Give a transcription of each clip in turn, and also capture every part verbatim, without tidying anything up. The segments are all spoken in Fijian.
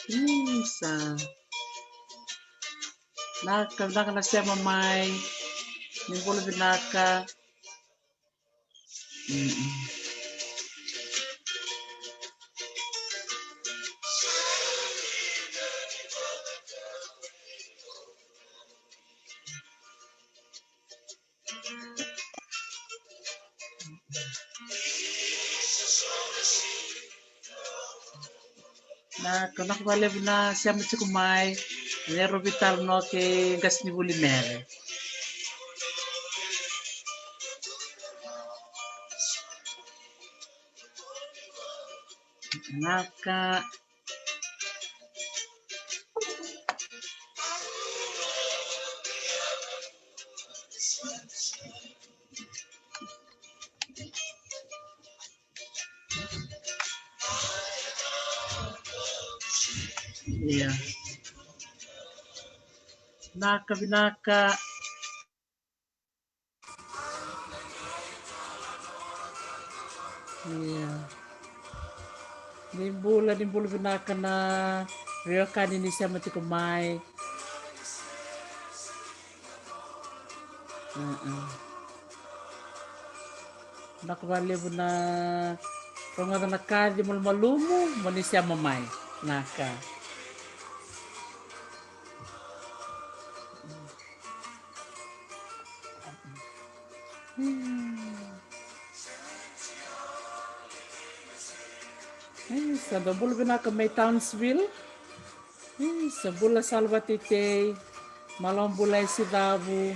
Isa. Vinaka, vinaka na sema mai. Ni bula vinaka. Mm-mm. Na, vinaka vakalevu na sema tiko mai. Nero Vital no ke qasenivuli Mere. Vinaka. Ia. Vinaka, vinaka. Ia. Ni bula, ni bula vinaka na veiwekani ni sema tiko mai. Mm-mm. Vinaka vakalevu na rogoca na kaci malumalumu, mo ni sema mai. Vinaka. Isa, dou bula vinaka mai Townsville. Isa, bula Sala Vateitei. Malo bula e Sicavu.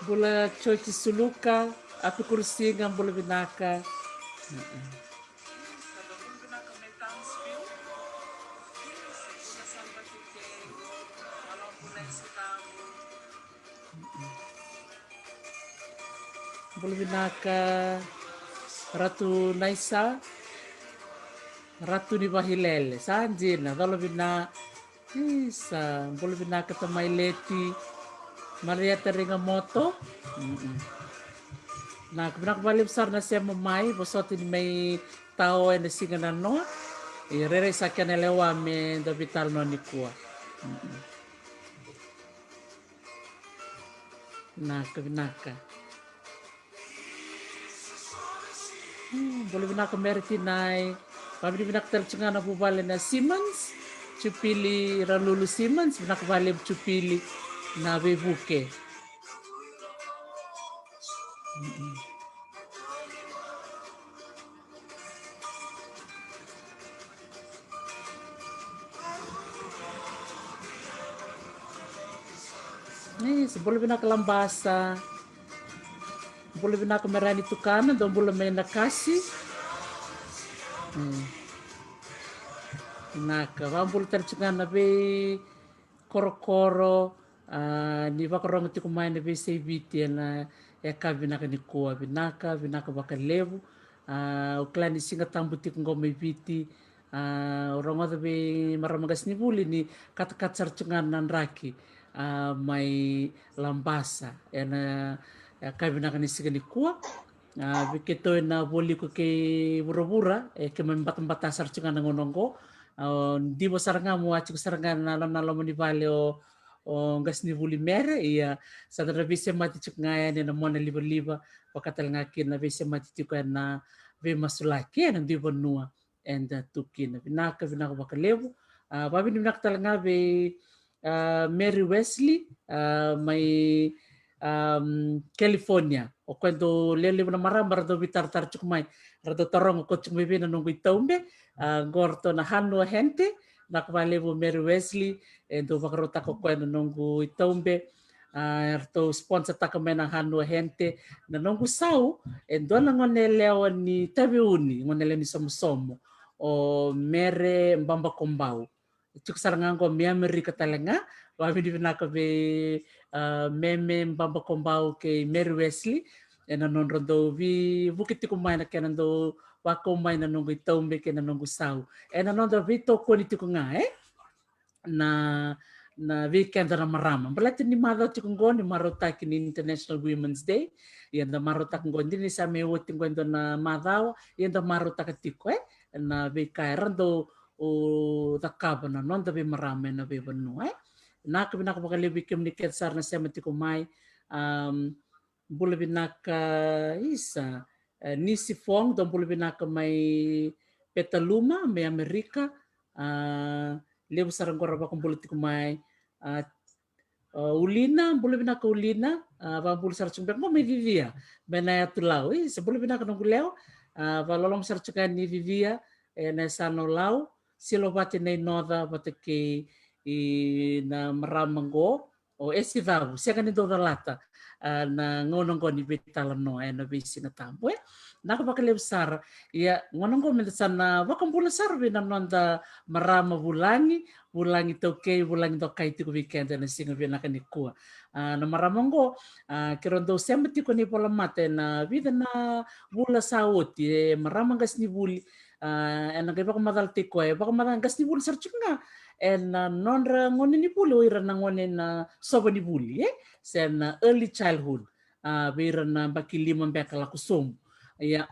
Bula Joji Suluka, Api Kurusiga, bula vinaka. Mm-mm. Bula vinaka Ratu Naisa, Ratu ni Vahilele, sa dina, colo vina. Isa, bula vinaka tamai Leti, Marieta Rigamoto. Mm-mm. Na, vinaka vakalevu sara na sema mai, vosota ni mai tao ena siga nanoa. E rairai sa kena lewa me da veitalanoa nikua. Mm-mm. Vinaka, vinaka. Hmm, bula vinaka Mere Tinai. Vakavinavinaka tale tiko ga na vuvale na Simmons, Jupili Ralulu Simmons, vinaka vakalevu Jupili na veivuke. Mm-mm. Isa, bula vinaka Labasa. Bula vinaka Merani Tukana, dou bula mai Nakasi. Mm. Vinaka, vakabula tale tiko ga na veikorokoro, a, ni vakarogo tiko mai na veiyasai Viti ena yakavi vinaka nikua. Vinaka, vinaka vakalevu. A, au kila ni Siga Tabu tiko qo mai Viti. A, au rogoca vei marama qasenivuli ni katakata sara tiko ga na draki, a, mai Labasa ena, e, yakavi vinaka ni siga nikua. A, vei keitou ena vualiku kei vuravura, e, keimami batabata sara tiko ga na gauna oqo. A, diva sara ga mo a tiko sara ga na, na loma ni vale o, o qasenivuli Mere, ia sa da na veisemati tiko ga yani ena mona livaliva, vaka tale ga kina na veisemati tiko ena veimasulaki ena dui vanua eda tu kina. Vinaka, vinaka vakalevu. A, vakavinavinaka tale ga vei, a, Mary Wesley, a, mai, am, California. O koya dau levu na marama ra dau veitaratara tiko mai. Ra dau taroga koya tiko mai vei na noqu itaube. A, qo ratou na Hanua Hente, vinaka vakalevu Mary Wesley, e dau vakarautaka o koya na noqu itaube. A, eratou sponsortaka mai na Hanua Hente na noqu sau, e dua na gone yalewa ni Taveuni, gone yalewa ni Somosomo, o Mere Babakobau. Tiko sara ga qo mai Amerika tale ga, vakavinavinaka vei, a, Meme Babakobau kei Mary Wesley, ena nodra dau veivuke tiko mai na kena dau vakau mai na noqu itaube kei na noqu sau. Ena noda veitokoni tiko ga, e? Na, na vei keda na marama. Baleta ni macawa tiko qo ni marautaki ni International Women's Day. Ia da marautaka qo, dina ni sa mai oti qo e dua na macawa, ia da marautaka tiko, e? Na veika era dau o cakava na noda veimarama ena veivanua, e. Vinaka, vinaka vakalevu vei kemuni kece sara na sema tiko mai. Am, bula vinaka, isa, e, Nisi Fong, dou bula vinaka mai Petaluma, mai Amerika. A, levu sara qo ra vakabula tiko mai. A, a, Ulina, bula vinaka Ulina. A, vakabula sara tiko beka qo mai Vivian, mai na yatu Lau. Isa, bula vinaka noqu lewa. A, vakaloloma sara tiko yani Vivian, e, na yasana o Lau. Silovati na inoca vata kei, i, na marama qo, o Esi Cavu, sega ni dau calata, a, na gauna qo ni veitalanoa ena veisiga tabu, e. Vinaka vakalevu sara. Ia, gauna qo meda sa na vakabula sara vei na noda marama vulagi, vulagi taukei, vulagi dokai tiko vei keda ena siga vinaka nikua. A, na marama qo, a, keirau dau sema tiko ena ivolamata ena vica na vula sa oti, e marama qasenivuli, a, ena qai vakamacalataki koya, e vakamacalataki qasenivuli sara tiko ga ena nodra gone ni vuli, o ira na gone na sova ni vuli, e, se na early childhood, a, vei ira na yabaki lima beka lako sobu. Ia,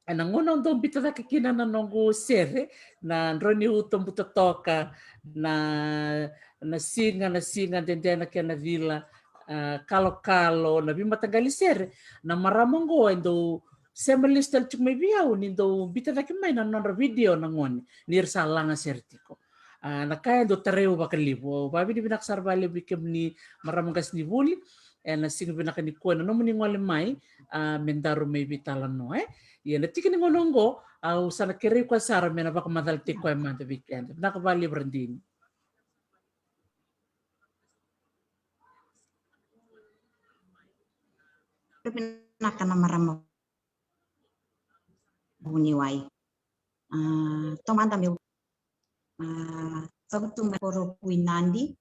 ena gauna au dau biuta cake kina na noqu sere, na Drau ni Uto Buta Toka, na, na siga, na siga dede na kena cila, a, kalokalo, na veimataqali sere, na marama qo e dau sema lesu tale tiko mai vei au ni dau biuta cake mai na nodra video na gone ni ra sa laga sere tiko. A, na ka e dau tarai au vakalevu. Au vakavinavinaka sara vakalevu vei kemuni marama qasenivuli ena siga vinaka nikua ena nomuni gole mai, a, me daru mai veitalanoa, e. Ia na tiki ni gauna oqo, au sa na kerei koya sara me na vakamacalataki koya mada vei keda. Vinaka vakalevu Radini. Vinaka na marama vuniwai. A, taumada meu, a, cavutu mai koro Kuinadi,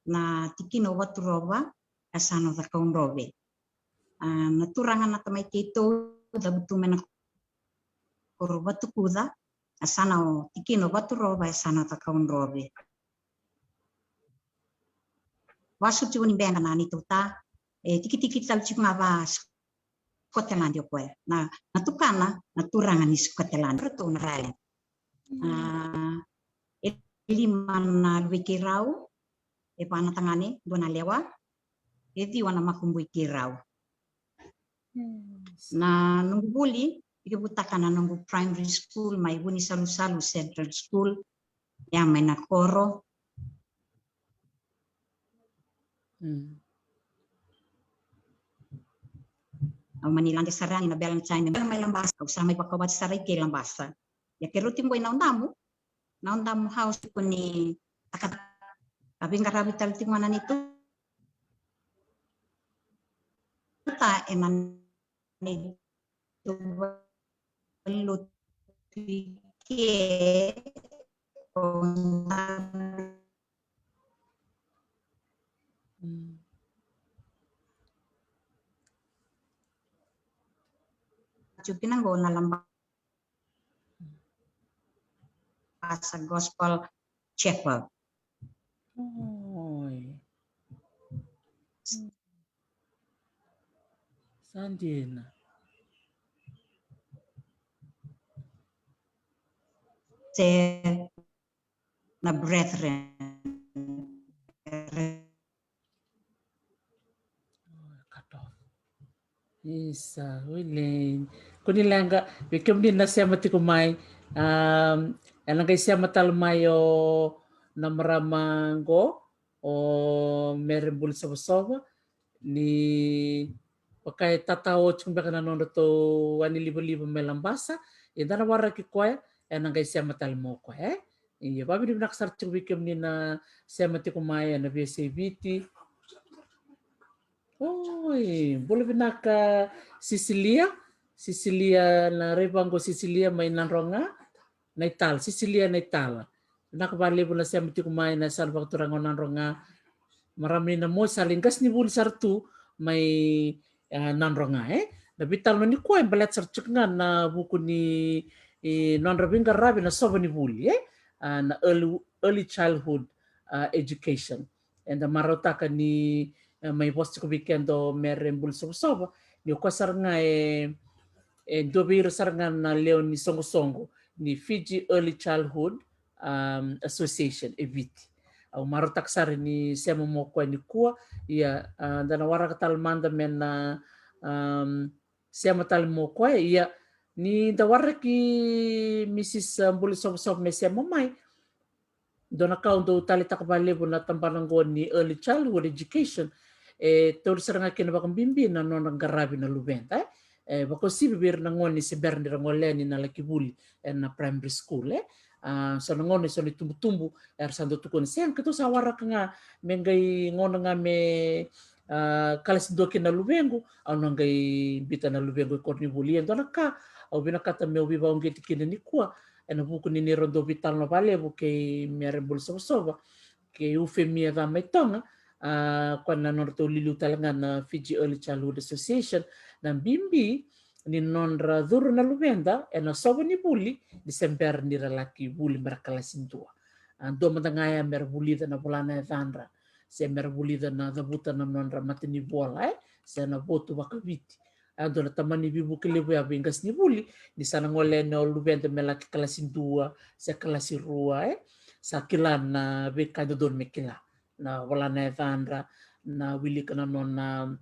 na tikina o Vaturova, yasana o Cakaudrove. A, na turaga na tamai keitou, cavutu mai na koro Vatukuca, yasana o, tikina o Vaturova, yasana o Cakaudrove. Vasu tiko ni beqa na neitou ta, e tikitiki tale tiko ga va Scotland o koya. Na, na tukana, na turaga ni Scotland. Ratou na Raleigh. A, e lima na luvei keirau, e va na tagane, dua na lewa, e ciwa na makubui keirau. Na noqu vuli, tekivutaka na noqu primary school mai Vunisalusalu Central School, ya mai na koro. Au mani lade sara yani na bela na time, bela mai Labasa, au sa mai vakawati sara i kei Labasa. Ia keirau tiko qo i Naudamu, Naudamu House, tiko ni takataka, veiqaravi tale tiko ga na neitou ta ena neitou valenilotu i ke. Tiko kina qo na Labasa Gospel Chapel. Oi. Sa dina. Se na Brethren. Oi, cut off. Isa, wili. Kua ni leqa, vei kemuni na sema tiko mai. Am, ena qai sema tale mai o na marama qo, o Mere Bulisovasova, ni vaka e tatao tiko beka na nodratou wanilivaliva mai Labasa, eda na waraki koya, ena qai sema tale mai o koya, e? Ia, vakavinavinaka sara tiko vei kemuni na sema tiko mai ena veiyasai Viti. Oi, bula vinaka Sisilia. Sisilia na raiva qo, Sisilia mai Nadroga. Naitala, Sisilia Naitala. Vinaka vakalevu na sema tiko mai na yasana vakaturaga o Nadroga. Marama ni Namosi, sa lai qasenivuli sara tu mai, e, Nadroga, e. Na veitalanoa nikua e baleta sara tiko ga na vuku ni, e, nodra veiqaravi na sova ni vuli, e. A, na early, early childhood, a, education. Eda marautaka ni, e, mai vosa tiko vei keda o Mere Bulisovasova, ni o koya sara ga e, e dua vei ira sara ga na lewe ni soqosoqo ni Fiji Early Childhood, um, Association e Viti. Au marautaka sara ni sema mai o koya nikua. Ia, a, da na waraka tale mada me na, um, sema tale mai o koya. Ia, ni da waraki Mrs, a, Bulisovasova me sema mai, dua na ka au dau taleitaka vakalevu na tabana qo ni early childhood education, e tauri sara ga kina vakabibi na nodra qaravi na luveda, e. E vakauasivi vei ira na gone se bera ni ra gole yani na laki vuli ena primary school, e. A, so na gauna e so na itubutubu era sa dau tukuna, sega, keitou sa waraka ga me qai gauna ga me, a, kalasi dua kina na luvequ, au na qai biuta na luvequ e koronivuli. Ia dua na ka au vinakata meu veivakauqeti kina nikua, ena vuku ni neirau dau veitalanoa vakalevu kei Mere Bulisovasova kei Ufemia Camaitoga, a, koya na nodratou iliuliu tale ga na Fiji Early Childhood Association, na bibi ni nodra curu na luveda ena sova ni vuli ni se bera ni ra laki vuli me ra kalasi dua. A, dua mada ga ya me ra vulica na vola na yacadra, se me ra vulica na cavuta na nodra matanivola, e, se na votu vakaviti. A, dua na tamani veivuke levu ya vei qasenivuli, ni sa na gole yani o luveda me laki kalasi dua se kalasi rua, e, sa kila na veika e dodonu me kila, na vola na yacadra, na wilika na nona,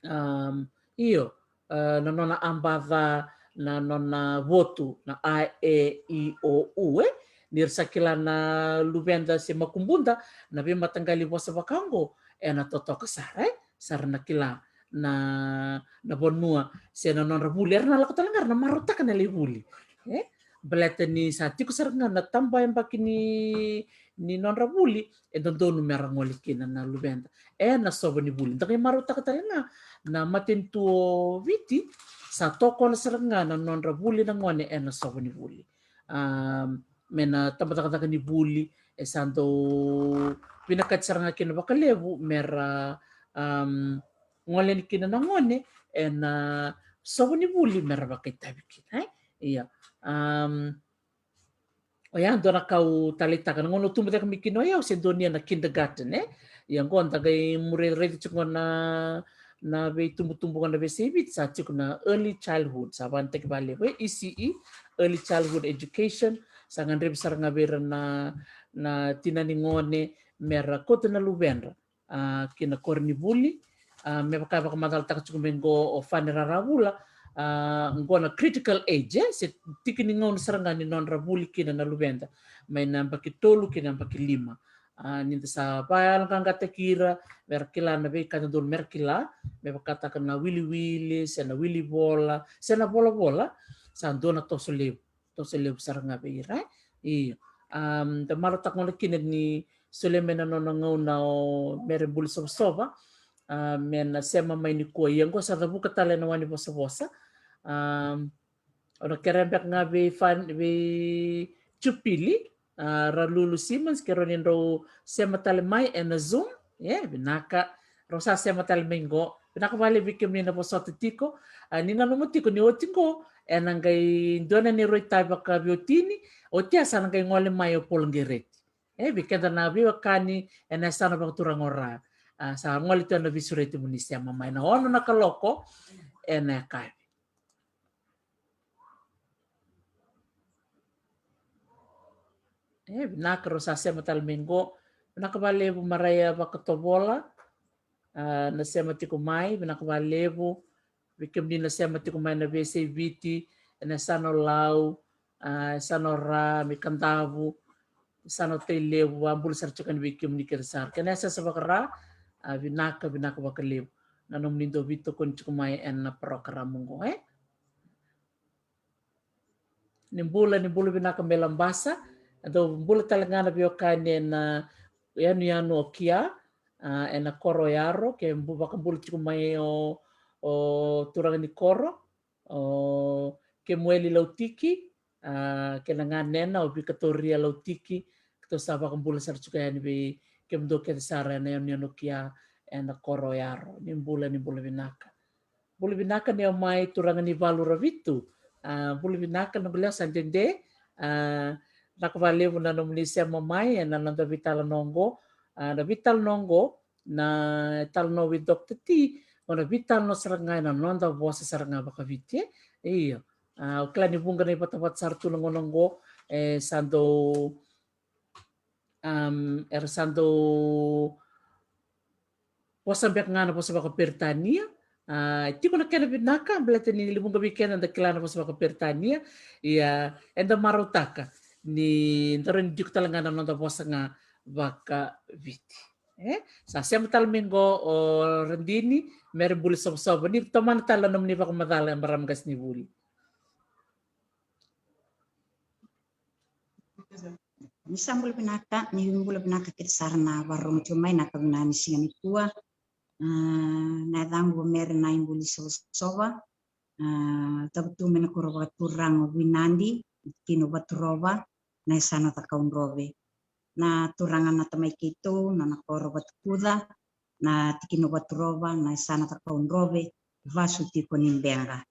um, io, e, na nona a ba ca, na nona votu, na a, e, i, o, u, e. Ni ra sa kila na luveda se makubuda na veimataqali vosa vaka oqo, ena totoka sara, e, sa ra na kila na, na vanua se na nodra vuli. Era na lako tale ga ra na marautaka na lai vuli, e. Baleta ni sa tiko sara ga na taba yabaki ni, ni nodra vuli, e dodonu me ra gole kina na luveda ena sova ni vuli. Da qai marautaka tale ga na matanitu o Viti, sa tokona sara ga na nodra vuli na gone ena sova ni vuli. A, me na tabacakacaka ni vuli e sa dau vinakati sara ga kina vakalevu me ra, um, gole yani kina na gone ena sova ni vuli me ra vakaitavi kina, e. Ia, um, oya dua na ka au taleitaka, na gauna au tubu cake mai kina oya au se donuya na kindergarten, e. Ia qo da qai muri raica tiko qo na, na veitubutubu qo na veiyasai Viti, sa tiko na early childhood, sa vakayagataki vakalevu, e, E C E, early childhood education, sa gadrevi sara ga vei ira na, na tina ni gone me ra kauta na luvedra, a, ki na koronivuli. A, me vaka e vakamacalataka tiko mai qo o Fane Raravula, a, qo na critical age, e, se tiki ni gauna sara ga ni nodra vuli kina na luveda, mai na yabaki tolu ki na yabaki lima. A, ni da sa vakayaloqaqataki ira me ra kila na veika e dodonu me ra kila, me vakataka na wiliwili se na wilivola se na volavola, sa dua na toso levu, toso levu sara ga vei ira, e. Io. Um, da marautaka gona kina ni solia mai na nona gauna o Mere Bulisovasova, a, me na sema mai nikua. Ia qo sa cavuka tale na wa ni vosavosa. Um, au na kerea beka ga vei Fan, vei Jupili, a, Ralulu Simmons, ke rau ni drau sema tale mai ena Zoom. E, vinaka, rau sa sema tale mai qo. Vinaka vakalevu vei kemuni na vosota tiko. A, ni nanuma tiko ni oti qo ena qai dua na neirau itavi vakaveiwatini, oti ya sa na qai gole mai o Polo Qereti. E, vei keda na veiwekani ena yasana vakaturaga o Ra, a, sa gole tu ena veisureti mo ni sema mai na ono na kaloko ena yakavi. E, vinaka, rau sa sema tale mai qo. Vinaka vakalevu Maraia Vakatovola, a, na sema tiko mai, vinaka vakalevu. Vei kemuni na sema tiko mai na veiyasai Viti, ena yasana o Lau, a, yasana o Ra, mai Kadavu, yasana o Tailevu, a, bula sara tiko yani vei kemuni kece sara. Kena yasayasa vaka-Ra, a, vinaka, vinaka vakalevu na nomuni dau veitokoni tiko mai ena parokaramu qo, e. Ni bula, ni bula vinaka mai Labasa. E dau bula tale ga na veiwekani ena yanuyanu o Kia, a, ena koro o Yaro, ke bu-, vakabula tiko mai o, o turaga ni koro, o Kemueli Lautiki, a, kei na ganena o Vikatoria Lautiki. Keitou sa vakabula sara tiko yani vei kemudou kece sara ena yanuyanu o Kia ena koro o Yaro. Ni bula, ni bula vinaka. Bula vinaka ni o mai turaga ni Valu Ravitu. A, bula vinaka, noqu lewa sa dede. A, vinaka vakalevu na nomuni sema mai ena noda veitalanoa qo. A, na veitalanoa qo, na talanoa with Doctor T, qo na veitalanoa sara ga ena noda vosa sara ga vakaviti, e. Io. A, au kila ni vuqa na ivatavata sara tu na gauna qo, e, sa dau Am, era sa dau vosa beka ga na vosa vakaperitania. A, tiko na kena vinaka, baleta ni levu ga vei keda da kila na vosa vakaperitania. Ia, eda marautaka ni da rawa ni tiko tale ga na noda vosa ga vakaviti. E? Sa sema tale mai qo o Radini, Mere Buli Sovasova, ni tomana tale na nomuni vakamacala e marama qasenivuli. Ni sa bula vinaka, ni bula vinaka kece sara na vakarorogo tiko mai na ka vinaka ni siga nikua. A, na yacaqu o Mere Nai Buli Sovasova. A, tavutu mai na koro vakaturaga o Vinadi, tikina o Vaturova, na yasana Cakaudrove. Na turaga na tamai keitou, na, na koro Vatukuca, na tikina o Vaturova, na yasana Cakaudrove, vasu tiko ni Beqa.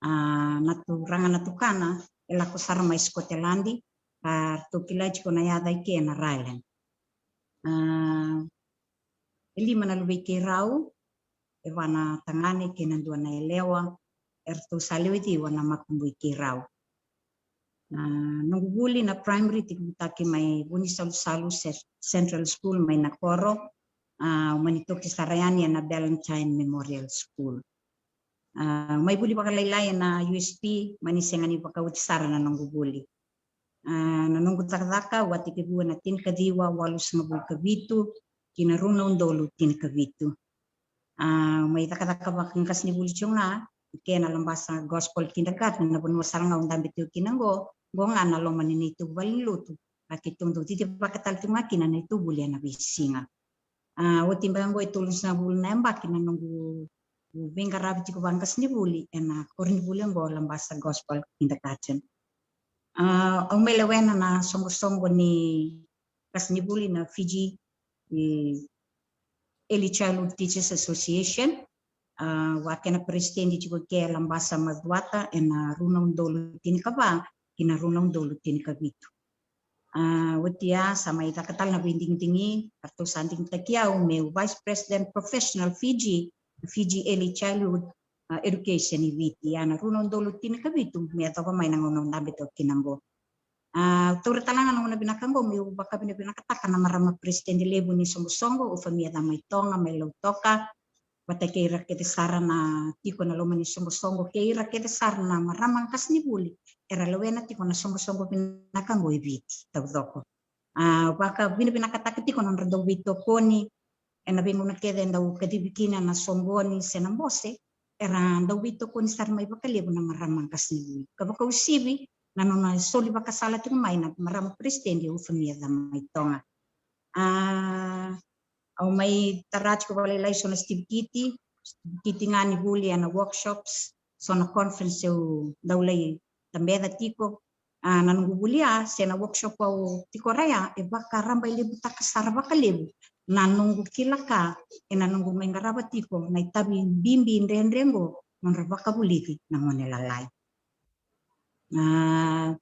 A, na turaga na tukana e lako sara mai Scotland, a, ratou kilai tiko na yaca i ke na Ryland. A, e lima na luvei keirau, e va na tagane kei na dua na yalewa, eratou sa lewe ciwa na makubui keirau. A, noqu vuli na primary tiko vutaki mai Vunisalusalu Ce-, Central School mai Nakoro. A, au mani toki sara yani ena Ballantyne Memorial School. A, au mai vuli vakalailai ena U S P, mani sega ni vakaoti sara na noqu vuli. A, na noqu cakacaka au a tekivu ena tinikaciwa walusagavulu ka vitu ki na rua na udolu tinikavitu. A, au mai cakacaka vakaqasenivuli tiko ga i ke na Labasa Gospel Kindergarten, na vanua sara ga au dabe tiko kina qo, qo ga na loma ni neitou valenilotu. A, keitou dau cicivaka tale tiko ga kina na neitou vuli ena veisiga. A, oti beka qo e tolusagavulu na yabaki na noqu veiqaravi tiko vaqasenivuli ena koronivuli qo, Labasa Gospel Kindergarten. A, au mai lewena na soqosoqo ni qasenivuli na Fiji, e, Early Childhood Teachers Association. A, au a kena peresitedi tiko ke Labasa Macuata ena rua na udolu tinikava ki na rua na udolu tinikavitu. A, oti ya sa mai caka tale na veidigidigi, eratou sa digitaki au meu Vice President Professional Fiji, Fiji Early Childhood, a, Education i Viti, ya na rua na udolu tinikavitu, me yacova mai na gauna au dabe toka kina qo. A, taura tale ga na gauna vinaka qo meu vakavinavinakataka na marama peresitedi levu ni soqosoqo, o Famia Camaitoga mai Lautoka, vata kei ira kece sara na tiko ena loma ni soqosoqo, kei ira kece sara na marama qasenivuli era lewena tiko na soqosoqo vinaka qo i Viti taucoko. A, vakavinavinakataka tiko na nodra dau veitokoni ena veigauna kece e dau kacivi kina na soqoni se na bose, era dau veitokoni sara mai vakalevu na marama qasenivuli. Ka vakauasivi na nona soli vakasala tiko mai na marama peresitedi o Famia Camaitoga. A, au mai tara tiko vakalailai so na sitivikiti, sitivikiti ga ni vuli ena workshops, so na conference au dau lai tabeca tiko. A, na noqu vuli ya se na workshop au tiko ra ya e vakarabailevutaka sara vakalevu na noqu kila ka ena noqu mai qarava tiko na itavi bibi dredre qo, nodra vakavulici na gone lalai. A,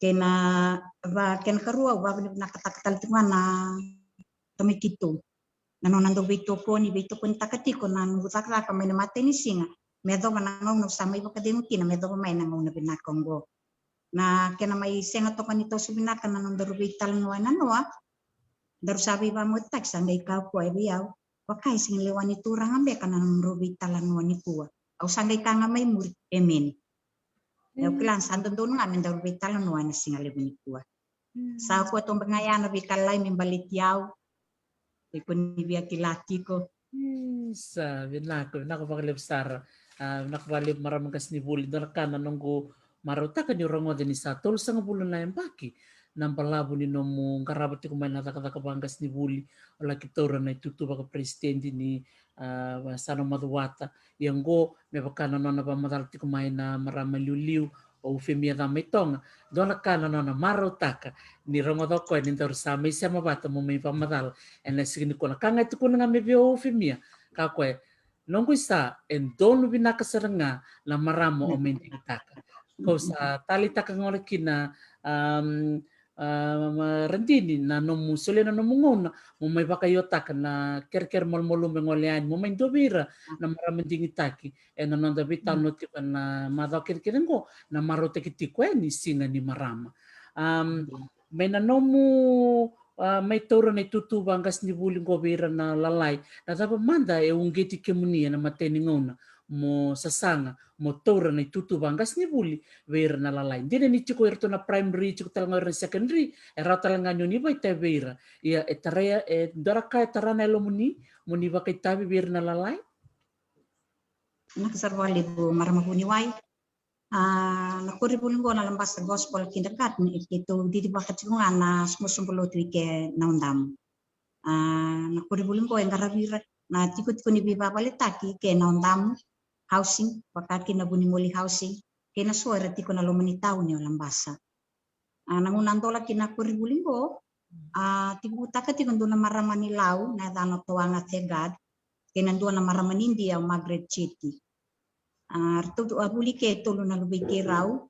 kena, va, kena karua, au vakavinavinakataka tale tiko ga na tamai keitou. Na nona dau veitokoni, veitokonitaka tiko na noqu cakacaka mai na matai ni siga me yacova na gauna au sa mai vakacegu kina, me yacova mai na gauna vinaka oqo. Na kena mai sega toka ni toso vinaka na nodaru veitalanoa ena noa, daru sa veivakamotetaki, sa qai kaya o koya vei au, vaka e sega ni lewa ni turaga beka na nodrau veitalanoa nikua. Au sa qai kaya ga mai muri, emeni. Au kila ni sa dodonu ga me daru veitalanoa ena siga levu nikua. Sa koya toka ga ya na veika lalai me baleti au. Iko ni via kila tiko. Sa vinaka, vinaka vakalevu sara. A, vinaka vakalevu marama qasenivuli. Dua na ka na noqu marautaka niu rogoca ni sa tolusagavulu na yabaki na balavu ni nomu qarava tiko mai na cakacaka vaqasenivuli, o laki taura na itutu vakaperesitedi ni, a, yasana Macuata. Ia qo me vaka na nona vakamacala tiko mai na marama liuliu o Ufemia Camaitoga, dua na ka na nona marautaka ni rogoca o koya ni daru sa mai sema vata mo mai vakamacala ena siga nikua. Na ka ga e tukuna ga mai vei au o Ufemia, kaya o koya, noqu isa, e donu vinaka sara ga na marama o mai digitaka. Kau sa taleitaka gona kina, a, Radini, na nomu solia na nomu gauna mo mai vakaiotaka na kerekere malumalumu e gole yani, mo mai dua vei ira na marama digitaki ena noda veitalanoa tiko ena macawa kecekece oqo, na marautaki tiko e ni siga ni marama. A, mai na nomu a, mai taura na itutu vaqasenivuli qo vei ira na lalai. Na cava mada e uqeti kemuni ena imatai ni gauna mo sasaga mo taura na itutu vaqasenivuli vei ira na lalai? Dina ni tiko iratou na primary, tiko tale ga o ira na secondary, e rawa tale ga ni o ni vakaitavi vei ira. Ia e tarai, e dua na ka e tara na yalomuni mo ni vakaitavi vei ira na lalai? Vinaka sara vakalevu marama vuniwai. A, na koronivuli qo na Labasa Gospel Kindergarten, e keitou cicivaka tiko ga na soqosoqo lotu i ke Naudamu. A, na koronivuli qo e qaravi ira na tikotiko ni veivakavaletaki i ke Naudamu, housing, vaka kina Vunimoli housing, kei na so era tiko na loma ni tauni o Labasa. A, na gauna a dola kina na koronivuli qo, a, tekivutaka tiko dua na marama ni Lau, na yacana o Toaga Thegard, kei na dua na marama ni Idia o Margaret Chetty. A, ratou a vuli ke e tolu na luvei keirau.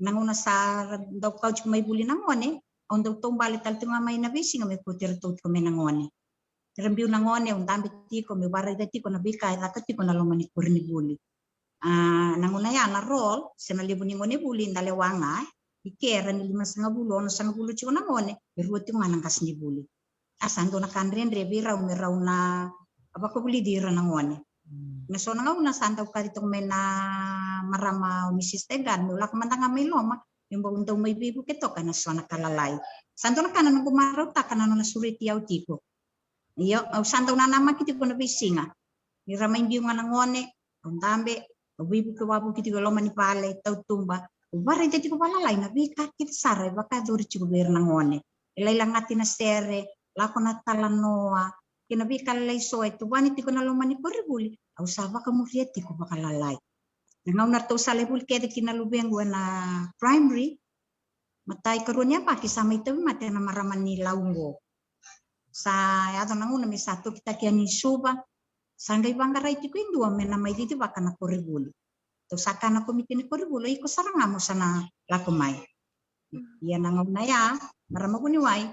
Na gauna sa ra dau kau tiko mai vuli na gone, au dau taubale tale tiko ga mai na veisiga me kauti iratou tiko mai na gone. Era biu na gone, au dabe tiko meu varaica tiko na veika e caka tiko na loma ni koronivuli. A, na gauna ya na role se na levu ni gonevuli da lewa ga, e. I ke era ni limasagavulu, onosagavulu tiko na gone, e rua tiko ga na qasenivuli. A, sa dua na ka dredre vei rau me rau na vakavulici ira na gone. Mm. Na so na gauna sa dau kaci toka mai na marama o Mrs Thegard meu lako mada ga mai loma, meu bau dau mai veivuke toka ena so na ka lalai. Sa dua na ka na noqu marautaka na nona sureti au tiko. Io, au sa dau nanamaki tiko na veisiga ni ra mai biu ga na gone, au dabe, au veivuke wavoki tiko e loma ni vale, tautuba, au varaica tiko valalai na veika kece sara e vakayacori tiko vei ira na gone. E lai lagati na sere, lako na talanoa, kei na veika lalai so e tuvani tiko na loma ni koronivuli, au sa vakamuria tiko vakalalai. Na gauna ratou sa lai vuli kece kina luvequ ena primary, matai karua ni yabaki sa mai tauvimate na marama ni Lau qo. Sa yaco na gauna me sa tokitaki yani i Suva, sa qai vaqarai tiko e dua me na mai cicivaka na koronivuli. Tou sa kaya na komiti ni koronivuli, o iko sara ga mo sa na lako mai. Ia na gauna ya, marama vuniwai,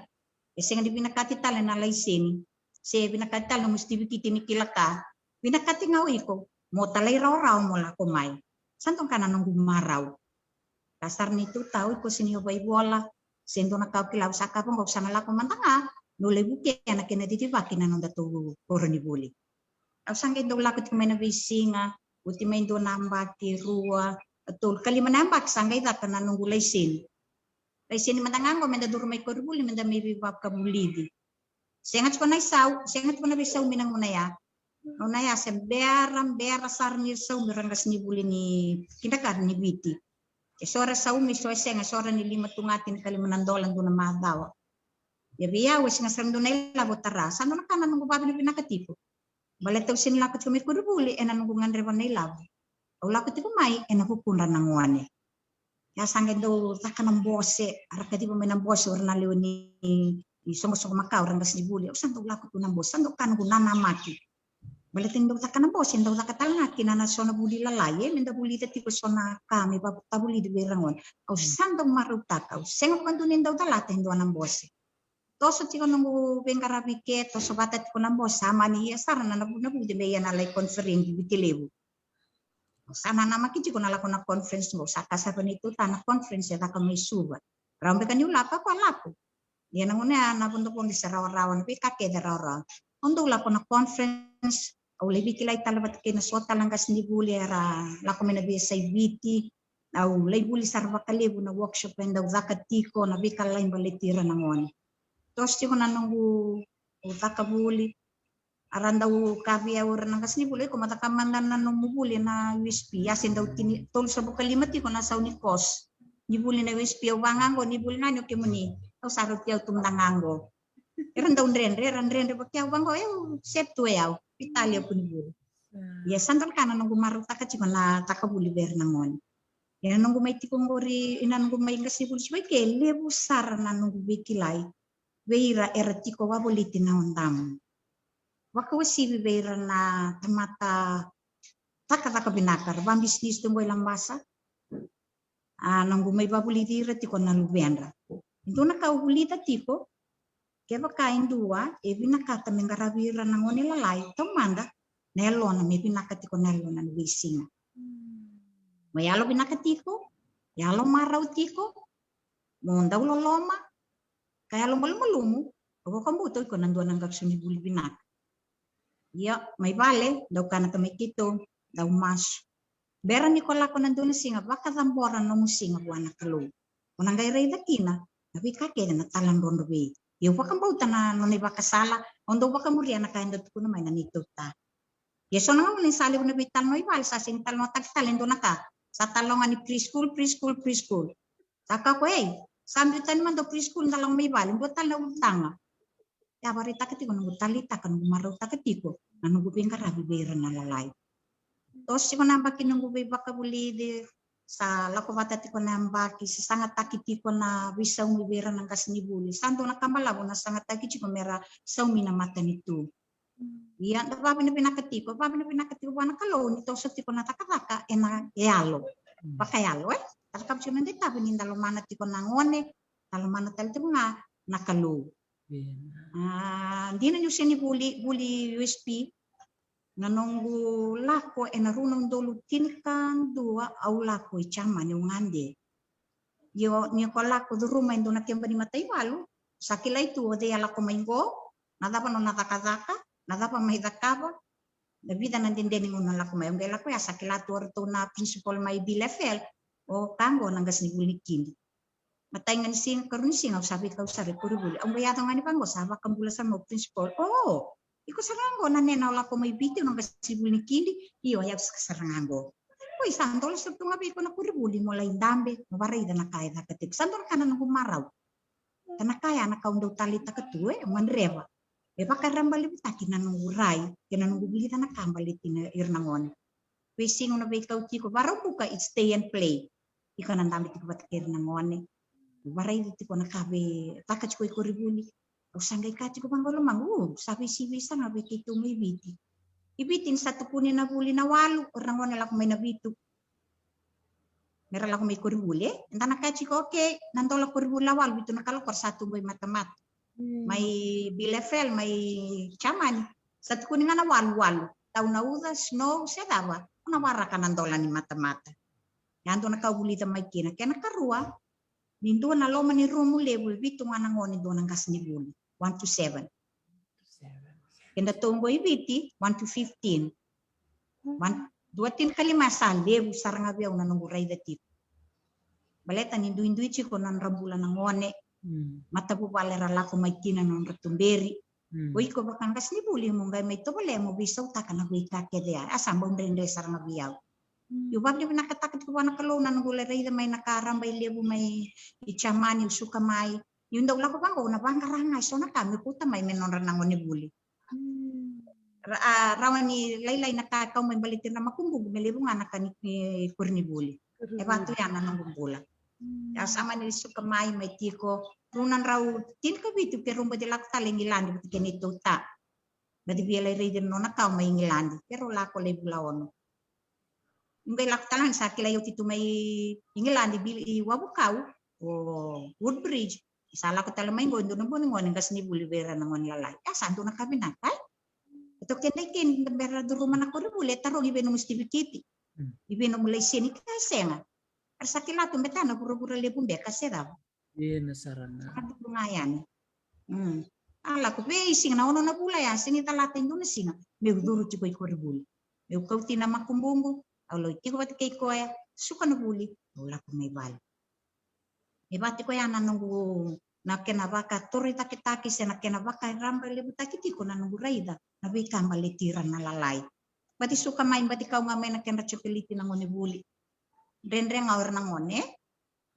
e sega ni vinakati tale na laiseni, se vinakati tale na nomu sitivikiti ni kila ka. Vinakati ga o iko mo talairawarawa mo lako mai. Sa dua ga na noqu marau. Ka sara ni tutau, iko sega ni o vaivola, se dua na ka o kila, au sa kaya vaqo, au sa na lako mada ga meu lai vukea na kena cicivaki na nodatou koronivuli. Au sa qai dau lako tiko mai na veisiga, oti mai dua na yabaki, rua, a tolu, ka lima na yabaki sa qai caka na noqu laiseni. Laiseni mada ga qo meda curu mai koronivuli, meda mai veivakavulici. Sega tiko na isau, sega tiko na veisau mai na gauna ya. Gauna ya se bera, bera sara ni ra saumi ira qasenivuli ni kindergarten ni Viti. E so era saumi, so e sega, e so era ni lima tu ga, tinikalima na dola dua na macawa. Ia vei au e sega sara ni dua na ilavo au tara. Sa dua na ka na noqu vavinavinaka tiko. Baleta au sega ni lako tiko mai koronivuli ena noqu gadreva na ilavo. Au lako tiko mai ena vukudra na gone. Ia sa qai dau caka na bose, era kaciva mai na bose o ira na lewe ni, ni soqosoqo makawa, ira qasenivuli. Au sa dau lako tu na bose, sa dau ka noqu nanamaki. Baleta ni dau caka na bose, dau caka tale ga kina na so na vuli lalai, e, meda vulica tiko so na ka me vakavulici vei ira gone. Au sa dau marautaka, au sega vakadua ni dau calata e dua na bose. Toso tiko noqu veiqaravi ke, toso vata tiko na bose, sa mani ia sara na navunavuci me ia na lai conference i Viti Levu. Au sa nanamaki tiko na lako na conference qo, sa ka sara ni tuta na conference e caka mai Suva. Rawa beka niu lako, au lako. Ia na gauna ya na vodovodo se rawarawa, na veika kece rawarawa. Au dau lako na conference, au lai veikilai tale vata kei na so tale na qasenivuli era lako mai na veiyasai Viti. Au lai vuli sara vakalevu na workshop e dau caka tiko, na veika lalai baleti ira na gone. Toso tiko na noqu caka vuli. Era dau kaya vei au ira na qasenivuli, iko mo caka mada na nomu vuli ena U S P. Ia se dau tini, tolu sa vuka lima tiko na sau ni course ni vuli na U S P. Au vaqo, ni vuli ga ni o kemuni. Au sa rauti au tu mada ga qo. Era dau dredre, era dredre vaka au vaqo, eu sep tu e au. Vitalia au kua ni vuli. Ia sa dau ka na noqu marautaka tiko na caka vuli vei ira na gone. Ia na noqu mai tiko qori, ina noqu mai qasenivuli tiko i ke, levu sara na noqu veikilai vei ira era tiko wavoliti na Naudamu. Vakauasivi vei ira na tamata cakacaka vinaka, ra vabisinisi tu qo i Labasa. A, noqu mai vavulici ira tiko na luvedra. Dua na ka au vulica tiko, kevaka e dua e vinakata me qaravi ira na gone lalai, taumada na yalona me vinaka tiko na yalona na veisiga. Mo yalo vinaka tiko, yalo marau tiko, mo dau loloma, ka yalo malumalumu, Au vakabauta o iko na dua na qakso ni vuli vinaka. Ia, mai vale, dau kana tamai keitou, dau masu. Bera ni ko lako na dua na siga, vakacabora na nomu siga vua na Kalou. O na qai raica kina na veika kece na taladrodro vei. Ia au vakabauta na nona ivakasala, au dau vakamuria na ka eda tukuna mai na neitou ta. Ia so na gauna ni sa levu na veitalanoa i vale, sa sega ni talanoataki tale e dua na ka. Sa taloga ni preschool, preschool, preschool. Sa kaya o koya, ei, sa biu tani mada o preschool, da lako mai vale, dua tale na ulutaga. Ia, vakaraitaka tiko noqu taleitaka, noqu marautaka tiko na noqu veiqaravi vei ira na lalai. Toso tiko na yabaki noqu veivakavulici, sa lako vata tiko na yabaki, sa sagataki tiko na veisaumi vei ira na qasenivuli. Sa dua na ka balavu na sagataki tiko me ra saumi na matanitu. Ia, da vavinavinaka tiko, vavinavinaka tiko vua na Kalou ni toso tiko na cakacaka ena yalo. Mm. Vakayalo, e? Da cakava tiko na noda itavi ni da lomana tiko na gone, da lomana tale tiko ga na Kalou. Ena. A, dina niu sega ni vuli, vuli U S P, na noqu lako ena rua na udolu tinikadua au lako i Jamani, au gade. Io, ni ko lako curuma e dua na keba ni mataivalu, sa kilai tu o cei a lako mai qo, na cava nona cakacaka, na cava mai cakava, na vica na dede ni gauna lako mai. Au qai lako ya sa kila tu o ratou na principal mai B L F L, o ka qo na qasenivuli ni kidi. Matai ga ni siga, karua ni siga, au sa veikau sara i koronivuli. Au qai yaco ga ni vaqo, sa vakabula sara mai o principal. O, iko sara ga qo na nena o lako mai Viti, o na qasenivuli ni kidi, io, o yau saka sara ga qo. Oi, sa dola sara tu ga vei iko na koronivuli mo lai dabe, mo varaica na ka e caka tiko. Sa dua na ka na noqu marau. Ka na ka ya na ka au dau taleitaka tu, e, au gadreva me vakarabailevutaki na noqu rai kei na noqu vulica na ka baleti ira na gone. Veisiga au na veikau tiko, Vakaraubuka it's stay and play. Iko na dabe tiko vata kei ira na gone. Au varaici tiko na ka e caka tiko i koronivuli. Au sa qai kaya tiko vaqo e lomaqu, u, sa veisivisa ga vei keitou mai Viti. I Viti ni sa tukuni na vuli na walu, o ira na gone lako mai na vitu. Me ra lako mai koronivuli, e? Eda na kaya tiko, okay, na dola koronivuli na walu, vitu na kaloko ra sa tubu i matamata. Mm. Mai B L F L, mai Jamani, sa tukuni ga na walu, walu. Tau na uca, snow, se cava, o na waraka na dola ni matamata. Ya dua na ka au vulica mai kina. Kena karua, ni dua na loma ni rumu levu e vitu ga na gone, dua na qasenivuli. One to seven. Seven. Keda tou qo i Viti, one to fifteen. One, dua tinikalima sa levu sara ga vei au na noqu raica tiko. Baleta ni duidui tiko na nodra bula na gone. Mm. Matavuvale ra lako mai kina na nodra tuberi. Mm. O iko vaka qasenivuli mo qai mai tovolea mo veisautaka na veika kece ya. A sa bau dredre sara ga vei au. Mm. Au vakavinavinakataka tiko vua na Kalou na noqu lai raica mai na ka rabailevu mai i Jamani, au suka mai. Niu dau lako vaqo, au na vaqara ga eso na ka meu kauta mai me nodra na gonevuli. Mm. Ra-, a, rawa ni lailai na ka e kau mai baleti ira na makubuqu, me levu ga na ka ni, e, koronivuli. E vaka tu ya na noqu bula. Mm. Au sa mani suka mai, mai tiko. Rua na drau tinikavitu keirau baci lako tale i Igiladi vata kei neitou ta. Baci via lai raici na nona kawa mai Igiladi. Keirau lako lai vula ono. Au qai lako tale ga ni sa kilai oti tu mai Igiladi, Bil-, i Wavokau, o Woodbridge. Sa lako tale mai qo e dua na bua ni gone qasenivuli vei ira na gone lalai. A sa dua na ka vinaka, e? E toka keda i ke ni bera curuma na koronivuli, e tarogi i vei nomu sitivikiti. Mm. I vei nomu laiseni, ka e sega. Era sa kila tu beka na vuravura levu beka se cava. Ena sara ga. Sa duru ga yani. Mm. A lako veisiga na ono na vula ya, sega ni calata e dua na siga meu curu tiko i koronivuli. Meu kauti na makubuqu, au lai tiko vata kei koya, suka na vuli, au lako mai vale. E vaka tiko ya na noqu, na kena vakatorocaketaki se na kena vakarabailevutaki tiko na noqu raica na veika baleti ira na lalai. Baci suka mai, baci kau ga mai na kedra jokeleti na gonevuli. Dredre ga o ira na gone.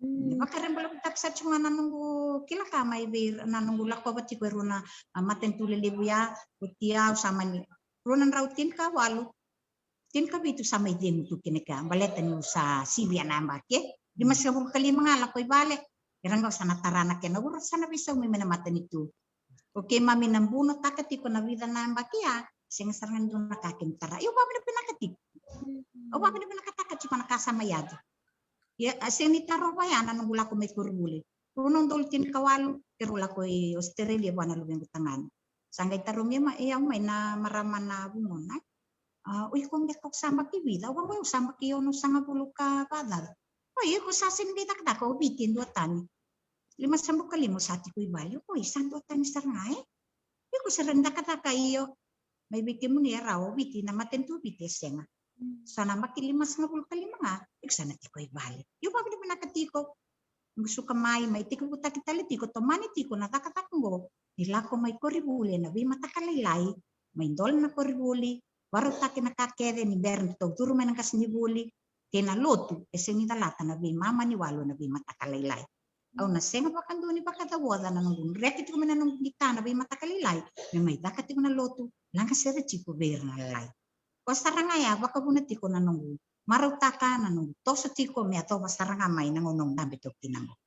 Mm. Vakarabailevutaki sara tiko ga na noqu kila ka mai vei ira, na noqu lakova tiko e rua na, a, matanitu lelevu ya, oti ya au sa mani, rua na drau tinikawalu, tinikavitu sa mai cegu tu kina kea, baleta niu sa sivia na yabaki. Limasagavulu ka lima ga lako i vale, era qo sa na tara na kena vura, sa na veisaumi mai na matanitu. O keimami na bunotaka tiko na vica na yabaki ya, sega sara ga ni dua na ka keimami tara. Io, au vakavinavinaka tiko. Au vakavinavinakataka tiko na ka sa mai yaco. Ia, a, sega ni tarova ya na noqu lako mai koronivuli. Rua na udolu tinikawalu, keirau lako i Australia vua na luvequ tagane. Sa qai tarogi mai, e, au mai na marama na vugona. A, o iko beka o sa yabaki vica? Au vaqo, au sa yabaki onosagavulu ka va caca. O iko sa sega ni qai cakacaka, o Viti e dua tani. Limasagavulu ka lima au sa tiko i vale. Oi, sa duatani sara ga, e? Iko sara ni cakacaka, io. Mai vei kemuni e rawa, o Viti, na matanitu o Viti e sega. Sa na yabaki limasagavulu ka lima ga, iko sa na tiko i vale. Io, vakavinavinaka tiko. Qu suka mai, mai tekivutaki tale tiko, tomani tiko na cakacaka qo. Ni lako mai koronivuli ena veimataka lailai, mai dola na koronivuli, varautaki na ka kece ni bera ni tou curu mai na qasenivuli, kei na lotu, e sega ni calata na veimama ni walu ena veimataka lailai. Au na sega vakadua ni vakacavoca na noqu dreke tiko mai na noqu qita na veimataka lailai, me mai caka tiko na lotu, lagasere tiko vei ira na lalai. Ko sara ga ya vakavuna tiko na noqu marautaka, na noqu toso tiko, me yacova sara ga mai na gauna au dabe toka kina qo.